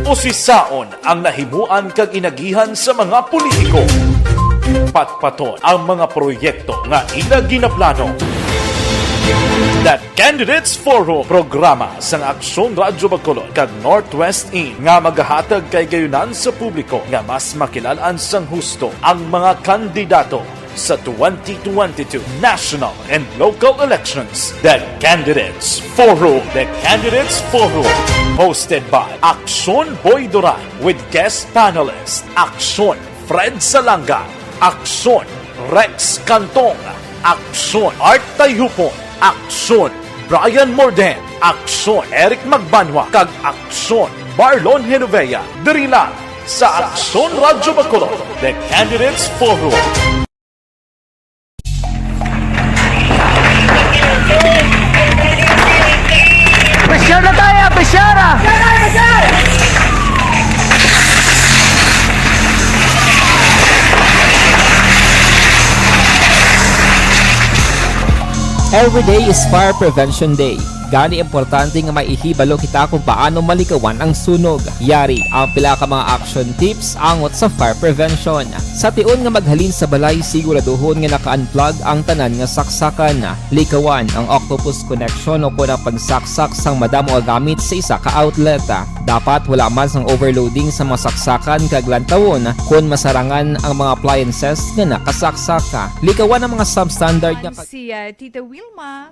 Usisaon ang nahimuan kag inagihan sa mga politiko. Patpaton ang mga proyekto nga ila ginaplano. The Candidates Forum, programa sang Aksyon Radyo Bacolod kag Northwest In nga magahatag kay gayunan sa publiko nga mas makilal-an sang husto ang mga kandidato sa twenty twenty-two national and local elections. The Candidates Forum. The Candidates Forum, hosted by Aksyon Boy Duran with guest panelist Aksyon Fred Salanga, Aksyon Rex Cantong, Aksyon Art Tayhupon, Aksyon Brian Morden, Aksyon Eric Magbanwa, kag Aksyon Marlon Genovea, diri lang sa Aksyon Radyo Bacolod, The Candidates Forum. Pressure na tayo, pressure! Every day is Fire Prevention Day. Gani, importante nga maihibalo kita kung paano malikawan ang sunog. Yari ang pila ka mga action tips angot sa fire prevention. Sa tion nga maghalin sa balay, siguraduhon nga naka-unplug ang tanan nga saksakan. Likawan ang octopus connection o kon ang pagsaksak sang madamo nga gamit sa isa ka outlet. Dapat wala man sang overloading sa mga saksakan kag lantawon kon masarangan ang mga appliances nga nakasaksak. Likawan ang mga substandard nga pag- Si, ah, Tita Wilma.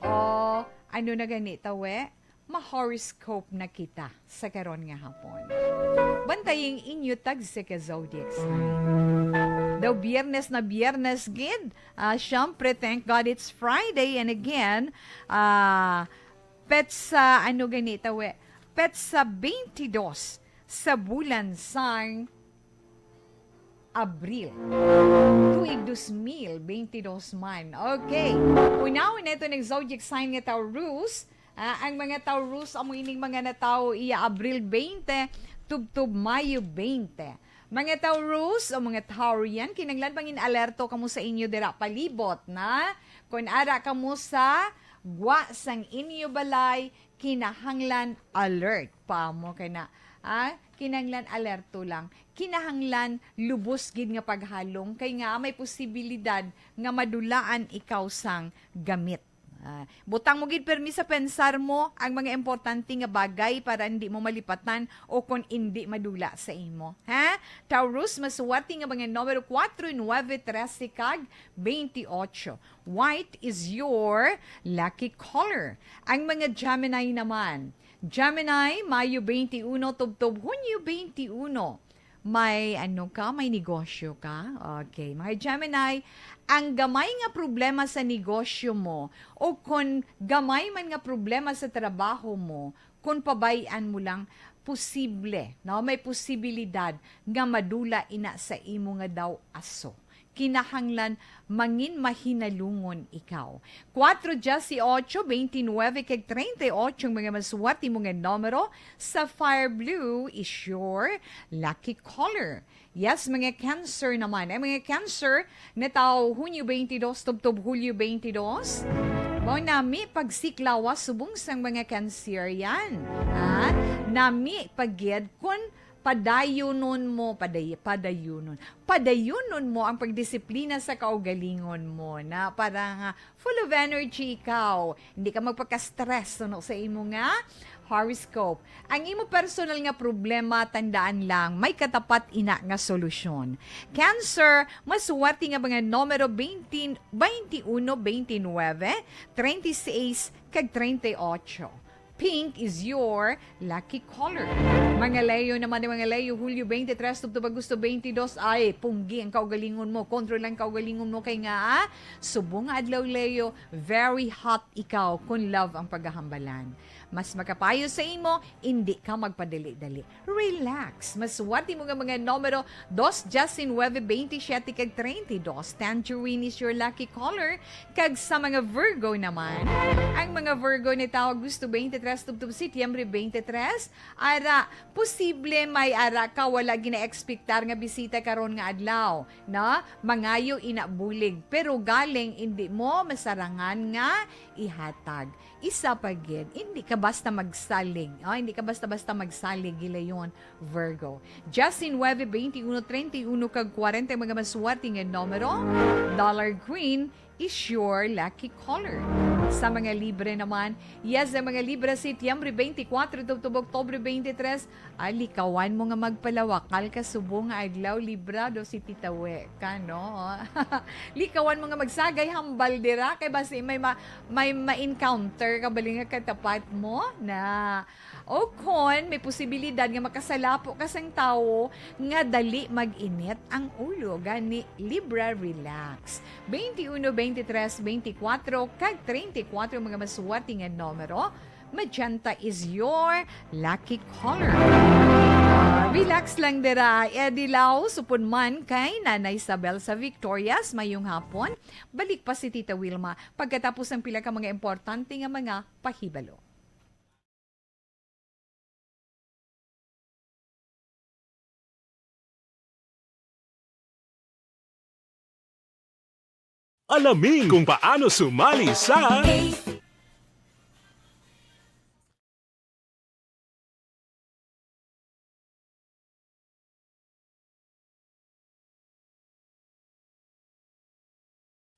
O, ano na gani, tawe? Ma-horoscope na kita sa karon nga hapon. Bantaying inyo tagsa ka zodiac sign. Daw Biyernes na Biyernes gid. Ah, syempre, thank God it's Friday. And again, ah, petsa, ano gani, tawe? Petsa twenty-dos sa bulan sang Abril, tuig dos mil benti dos man. Okay. Unahon nato ang zodiac sign nga Taurus. Ah, ang mga Taurus amo ining mga natawo iya Abril bente tubtob Mayo bente. Mga Taurus o mga Taurian, kinahanglan mangin-alerto kamo sa inyo dira palibot, na kon ara kamo sa gwa sang inyo balay, kinahanglan alert pa mo kay na, ah, kinahanglan alerto lang. Kinahanglan lubos gid nga paghalong kay nga may posibilidad nga madulaan ikaw sang gamit. Ah, butang mo gid permi sa pensar mo ang mga importante nga bagay para hindi mo malipatan o kon hindi madula sa imo. Ha? Taurus, maswerte nga mga numero kuwatro, nuebe, trese, kag bente otso. White is your lucky color. Ang mga Gemini naman. Gemini, Mayo bente uno tubtob Hunyo bente uno. May ano ka, may negosyo ka? Okay. Mga Gemini, ang gamay nga problema sa negosyo mo o kon gamay man nga problema sa trabaho mo, kon pabay-an mo lang, posible, no? May posibilidad nga madula ina sa imo nga daw aso. Kinahanglan mangin mahinalungon ikaw. Kuwatro, diyes otso, bente nuebe, kag treinta y ocho ang mga maswerte mo nga numero. Sapphire blue is your lucky color. Yes, mga Cancer naman. Ang mga Cancer, natawo Hunyo bente dos tubtob Hulyo bente dos. Mao nami pagsiklawas subong sang mga Cancerian. Ha? Nami pagid kun padayunon mo, paday-, padayunon. Padayunon mo ang pagdisiplina sa kaugalingon mo na para nga full of energy ikaw. Hindi ka magpaka-stress, no, sa imo nga horoscope. Ang imo personal nga problema, tandaan lang, may katapat ina nga solusyon. Cancer, maswerte nga mga numero bente, bente uno, bente nuebe, treinta y seis, kag treinta y ocho. Pink is your lucky color. Mga Leo naman, mga Leo, Hulyo bente tres tubtob Agosto bente dos, ay, punggi ang kaugalingon mo, control ang kaugalingon mo, kay nga, ah, subong nga adlaw, Leo, very hot ikaw kun love ang pagahambalan. Mas makapayo sa imo, indi ka magpadali-dali. Relax. Maswerte mo nga mga numero dos, diyes nuebe, bente siyete, kag treinta y dos. Tangerine is your lucky color. Kag sa mga Virgo naman, ang mga Virgo natawo Agosto bente tres tubtob Setyembre bente tres, ara, posible may ara ka wala gina-ekspektar nga bisita karon nga adlaw, no? Mangayo ina bulig, pero galing indi mo masarangan nga ihatag. Isa pa gid, hindi ka basta magsalig, ah, hindi ka basta-basta magsalig, gilayon, Virgo. Diyes nuebe, bente uno, treinta y uno, kag kwarenta ang mga maswerte nga numero. Dollar green is your lucky color. Sa mga Libre naman, yes, ang mga Libre, Setyembre bente kuwatro tubtob Oktubre bente tres, ah, likawan mo nga magpalawakal ka subong nga adlaw, Libra, daw si Tita We ka, no? Likawan mo nga magsagay hambal dira, kay basi may ma-, may ma-encounter ka bali nga katapat mo na. O kon may posibilidad nga makasalapo ka sang tawo nga dali mag-init ang ulo, gani Libra, relax. Bente uno, bente tres, bente kuwatro, kag treinta y kuwatro mga maswerte nga numero. Magenta is your lucky color. Ah, relax lang dira, Eddie Lau, supon man kay Nanay Isabel sa Victorias. Mayong hapon. Balik pa si Tita Wilma pagkatapos ng pila ka mga importante nga mga pahibalo. Alamin kung paano sumali sa A C S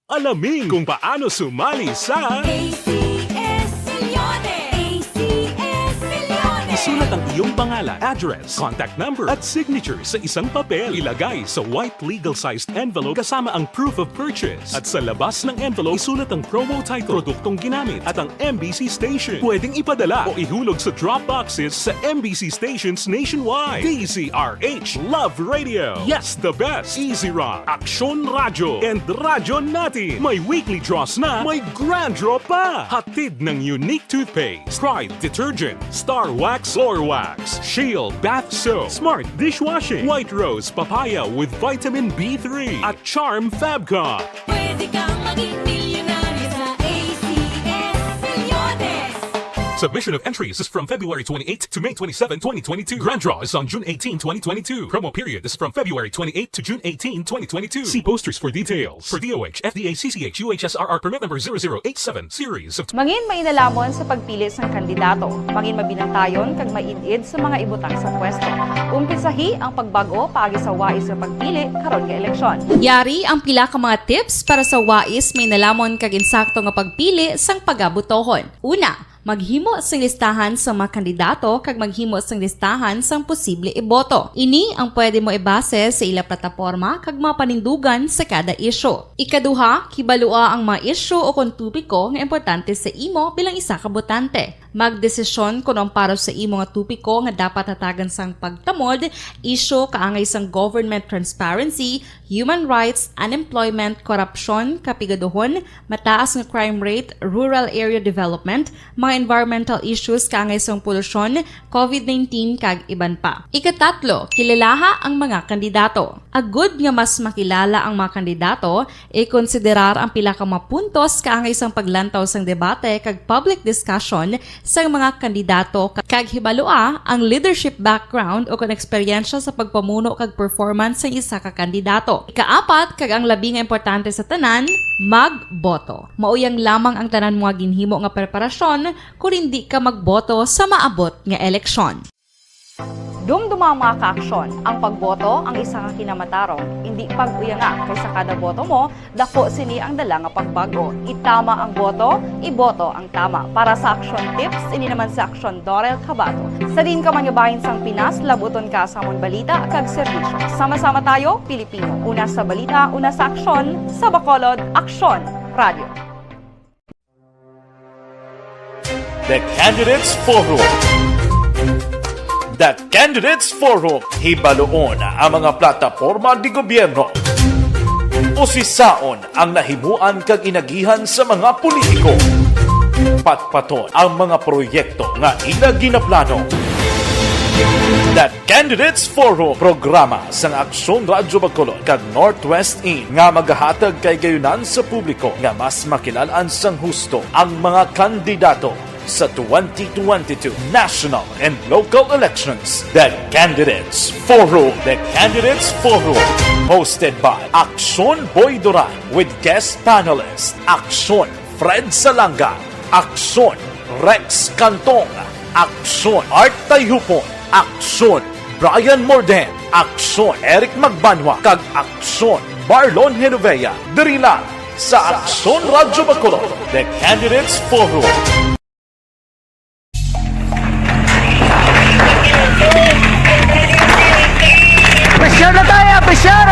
Alamin kung paano sumali sa A C S Milyones! A C S Milyones! Isulat ang iyong pangalan, address, contact number, at signature sa isang papel. Ilagay sa white legal-sized envelope kasama ang proof of purchase. At sa labas ng envelope, isulat ang promo title, produktong ginamit, at ang M B C station. Pwedeng ipadala o ihulog sa drop boxes sa M B C stations nationwide. D Z R H Love Radio. Yes, the best. Easy Rock, Aksyon Radyo, and Radyo Natin. May weekly draws na, may grand draw pa. Hatid ng Unique Toothpaste, Pride Detergent, Star Wax Floor Wax, Shield Bath Soap, Smart Dishwashing, White Rose Papaya with Vitamin B three, at Charm Fabcon. Pwede kang maging milyonaryo sa A C S Milyones. Submission of entries is from February twenty-eighth to May twenty-seven, twenty twenty-two. Grand draw is on June eighteen, twenty twenty-two. Promo period is from February twenty-eighth to June eighteen, twenty twenty-two. See posters for details. For D O H, F D A C C H, U H S R R permit number zero zero eight seven, series of Mangin mainalhamon sa pagpili sang kandidato. Mangin mabinantayon kag maid-id sa mga ibutang sa pwesto. Umpisahi ang pagbag-o paagi sa wais nga pagpili karon nga eleksyon. Yari ang pila ka mga tips para sa wais, mainalhamon kag insakto nga pagpili sang pagabotohon. Una, maghimo sing listahan sa mga kandidato kag maghimo sing listahan sang posible iboto. Ini ang pwede mo ibase sa ila plataporma kag mga panindugan sa kada isyu. Ikaduha, kibalua ang mga isyu o kon topiko nga importante sa imo bilang isa ka botante. Magdesisyon kon ang para sa imo nga topiko nga dapat hatagan sang pagtamod, isyu kaangay sang government transparency, human rights, unemployment, korupsyon, kapigaduhon, mataas nga crime rate, rural area development, mga environmental issues kaangay sang polusyon, covid nineteen, kag iban pa. Ikatatlo, kilalaha ang mga kandidato. Agud nga mas makilala ang mga kandidato, ikonsiderar ang pila ka mga puntos kaangay sang paglantaw sang debate kag public discussion sang mga kandidato, kag hibalua ang leadership background o kon eksperyensya sa pagpamuno kag performance sang isa ka kandidato. Ikaapat, kag ang labi nga importante sa tanan, magboto. Mao yang lamang ang tanan mo nga ginhimo nga preparasyon kon hindi ka magboto sa maabot nga eleksyon. Dumduma ang mga kaaksyon. Ang pagboto ang isa ka kinamatarong. Indi pag-uyanga, kay sa kada boto mo, dako sini ang dala nga pagbag-o. Itama ang boto, iboto ang tama. Para sa action tips, ini naman si Action Dorel Cabato. Sa diin ka man nga bahin sang Pinas, labuton ka sa amon balita kag serbisyo. Sama-sama tayo, Pilipino. Una sa balita, una sa aksyon, sa Bacolod, Aksyon Radio. The Candidates Forum. The Candidates Forum. Hibaluon ang mga plataporma di gobyerno. Usisaon ang nahimuan kag inagihan sa mga politiko. Patpaton ang mga proyekto nga ila ginaplano. The Candidates Forum, programa sang Aksyon Radyo Bacolod kag Northwest In nga magahatag kahigayonan sa publiko nga mas makilal-an sang husto ang mga kandidato sa twenty twenty-two national and local elections. The Candidates Forum. The Candidates Forum, hosted by Aksyon Boy Duran with guest panelist Aksyon Fred Salanga, Aksyon Rex Cantong, Aksyon Art Tayhupon, Aksyon Brian Morden, Aksyon Eric Magbanwa, kag Aksyon Marlon Genovea. Diri lang sa Aksyon Radyo Bacolod, The Candidates Forum. Pressure na tayo, pressure!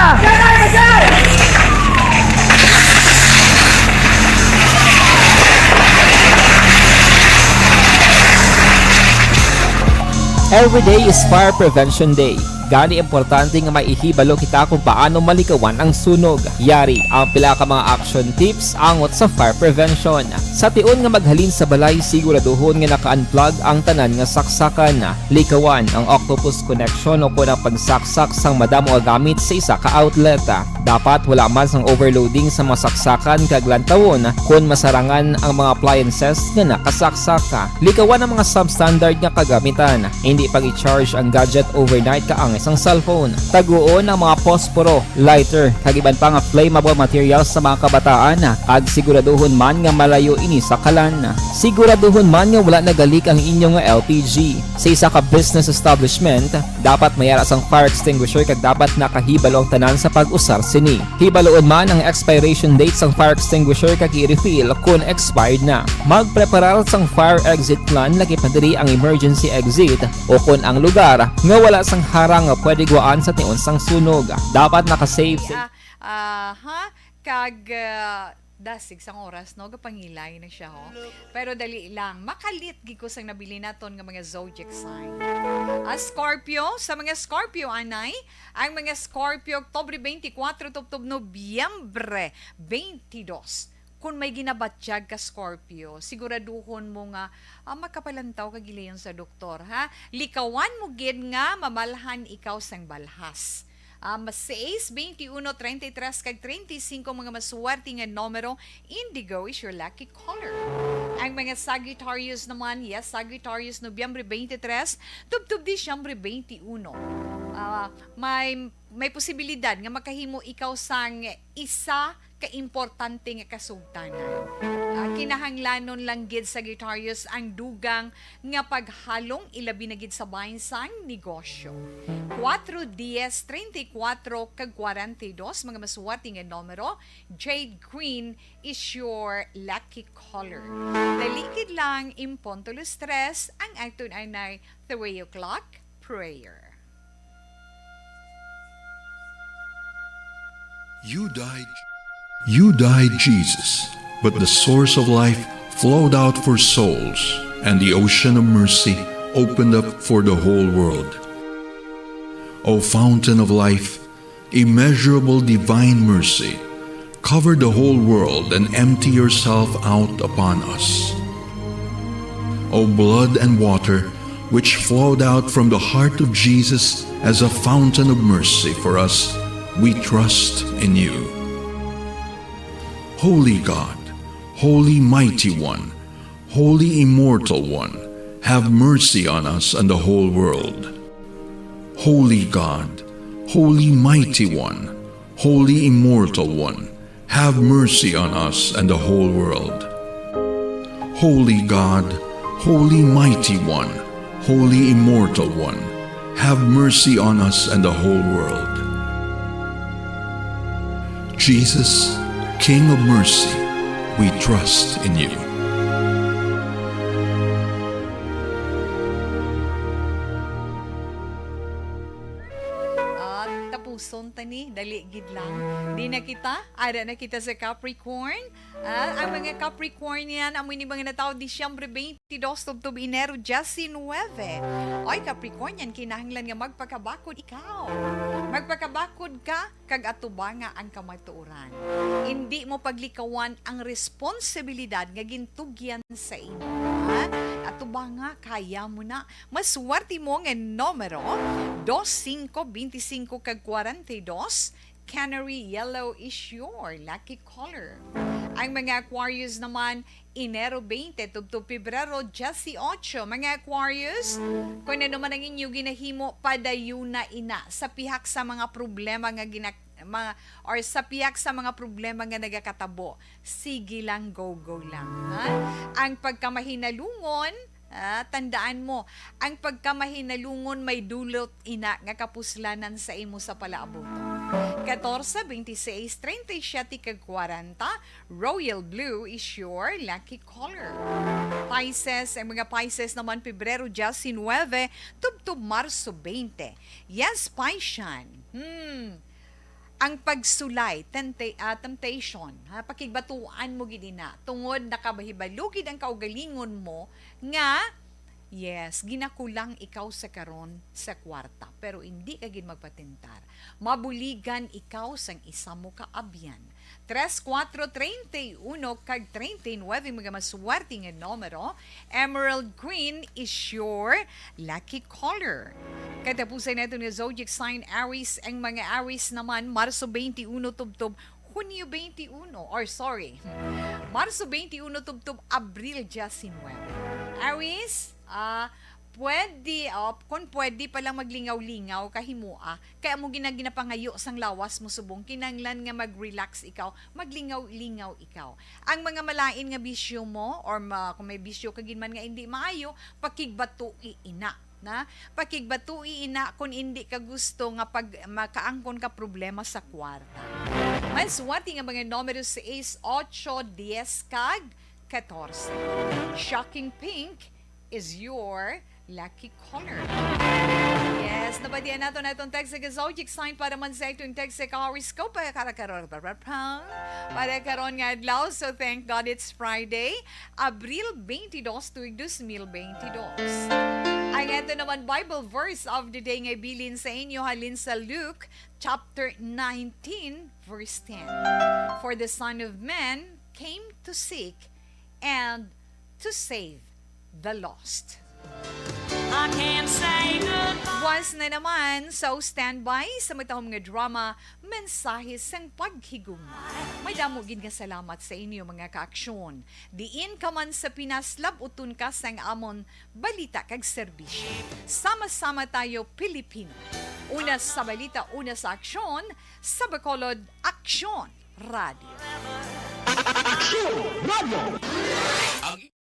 Every day is Fire Prevention Day. Gani, importante nga maihibalo kita kung paano malikawan ang sunog. Yari ang pila ka mga action tips angot sa fire prevention. Sa tion nga maghalin sa balay, siguraduhon nga naka-unplug ang tanan nga saksakan. Likawan ang octopus connection o kon ang pagsaksak sang madamo nga gamit sa isa ka outlet. Dapat wala man sang overloading sa mga saksakan kag lantawon kon masarangan ang mga appliances nga nakasaksak. Likawan ang mga substandard nga kagamitan. Hindi pag-i-charge ang gadget overnight kaangay sang cellphone. Taguon ang mga posporo, lighter, kag iban pa nga flammable materials sa mga kabataan, kag siguraduhon man nga malayo ini sa kalan. Siguraduhon man nga wala nagalik ang inyo nga L P G. Sa isa ka business establishment, dapat may ara sang fire extinguisher kag dapat nakahibalo ang tanan sa pag-usar sini. Hibaluon man ang expiration date sang fire extinguisher kag i-refill kon expired na. Magpreparar sang fire exit plan, lakip na diri ang emergency exit o kon ang lugar nga wala sang harang nga pwede guwaan sa tion sang sunog. Dapat naka-save. Ah, ah, ha? Kag, ah, dasig sang oras, no? Gapangilay na siya, ho. Pero dali lang. Makalit gid ko sang nabilin naton nga mga zodiac sign. Ah, Scorpio, sa mga Scorpio, anay, ang mga Scorpio, Oktubre twenty-four, tubtob Nobyembre twenty-two. Kung may ginabatyag ka, Scorpio, siguraduhon mo nga, ah, makapalantaw ka gilayon sa doktor, ha? Likawan mo gid nga mamalhan ikaw sang balhas. Ah, mas sais, twenty-one, treinta y tres, kag treinta y cinco, mga maswerte nga numero. Indigo is your lucky color. Ang mga Sagittarius naman, yes, Sagittarius, Nobyembre twenty-three, tubtob Disyembre twenty-one. Ah, may, may posibilidad nga makahimo ikaw sang isa ka importante nga kasugtanan. Ah, kinahanglanon lang gid, Sagittarius, ang dugang nga paghalong, ilabi na gid sa bahin sang negosyo. Cuatro, diez, treinta y cuatro, kag cuarenta y dos, mga maswerte nga numero. Jade green is your lucky color. Dali gid lang, imponto alas tres, ang aton anay three o'clock prayer. You died, you died, Jesus, but the source of life flowed out for souls, and the ocean of mercy opened up for the whole world. O fountain of life, immeasurable divine mercy, cover the whole world and empty yourself out upon us. O blood and water, which flowed out from the heart of Jesus as a fountain of mercy for us, we trust in you. Holy God, Holy Mighty One, Holy Immortal One, have mercy on us and the whole world. Holy God, Holy Mighty One, Holy Immortal One, have mercy on us and the whole world. Holy God, Holy Mighty One, Holy Immortal One, have mercy on us and the whole world. Jesus, King of mercy, we trust in you. At tapuson ta ni, dali gid lang. Di na kita, ara na kita sa Capricorn. Ah, ang mga Capricornian, amo ni mga natawo Disyembre twenty-two tubtob Enero diecinuebe. Oy, Capricornian, kinahanglan nga magpakabakod ikaw. Magpakabakod ka kag atubanga ang kamatuoran. Indi mo paglikawan ang responsibilidad nga gintugyan sa imo. Ha? Atubanga, kaya mo na. Maswerte mo nga numero, dos, singko, bente singko, kag kwarenta y dos. Canary yellow is your lucky color. Ang mga Aquarius naman, Enero twenty tubtob Pebrero dieciocho. Mga Aquarius, kung ano man ang inyo ginahimo, padayuna ina sa pihak sa mga problema nga gina-, mga, or sa pihak sa mga problema nga nagakatabo. Sige lang, go, go lang, ha? Ang pagkamahinalungon, ah, tandaan mo, ang pagkamahinalungon may dulot ina nga kapuslanan sa imo sa palaabuton. Catorce, veintiséis, treinta y siete, kag kwarenta, royal blue is your lucky color. Pisces, ang mga Pisces naman, Pebrero diecinuebe tubtob Marso twenty. Yes, Piscean. Hmm. Ang pagsulay, tenta-, ah, temptation, ha, pakigbatuan mo gid ina, tungod nakabahibalo gid ang kaugalingon mo nga, yes, ginakulang ikaw sa karon sa kwarta, pero indi ka gid magpatentar. Mabuligan ikaw sang isa mo ka abyan. Tres, kuwatro, treinta y uno, kag treinta y nuebe, mga maswerte nga numero. Emerald green is your lucky color. Katapusan nato nga zodiac sign, Aries. Ang mga Aries naman, Marso twenty-uno tubtob Hunyo twenty-uno, or sorry, Marso twenty-uno tubtob Abril diecinuebe. Aries, ah, pwede, oh, kung pwede pa lang maglingaw-lingaw ka, himoa. Kay amo gina-, ginapangayo sang lawas mo subong, kinahanglan nga mag-relax ikaw, maglingaw-lingaw ikaw. Ang mga malain nga bisyo mo, or ma-, kung may bisyo ka gid man nga indi maayo, pakigbatui ina, na? Pakigbatui ina kung indi ka gusto nga pag-, makaangkon ka problema sa kwarta. Maswerte nga mga numero, sais, ocho, dies, kag katorse. Shocking pink is your lucky color. Yes, nabatian nato natong text sa zodiac sign para man sa itong text sa horoscope para karon, para karon nga adlaw. So, thank God it's Friday, Abril twenty-dos, tuig dos mil twenty-dos. Ang ato naman Bible verse of the day nga ibilin sa inyo halin sa Luke chapter nineteen, verse ten. For the Son of Man came to seek and to save the lost. I can't say goodbye. Buwas na naman, so standby sa matahom nga drama, Mensahe sang Paghigugma. Madamo gid nga salamat sa inyo, mga kaaksyon. Diin ka man sa Pinas, lab-uton ka sang amon balita kag serbisyo. Sama-sama tayo, Pilipino. Una sa balita, una sa aksyon, sa Bacolod Aksyon Radio. Aksyon Radio!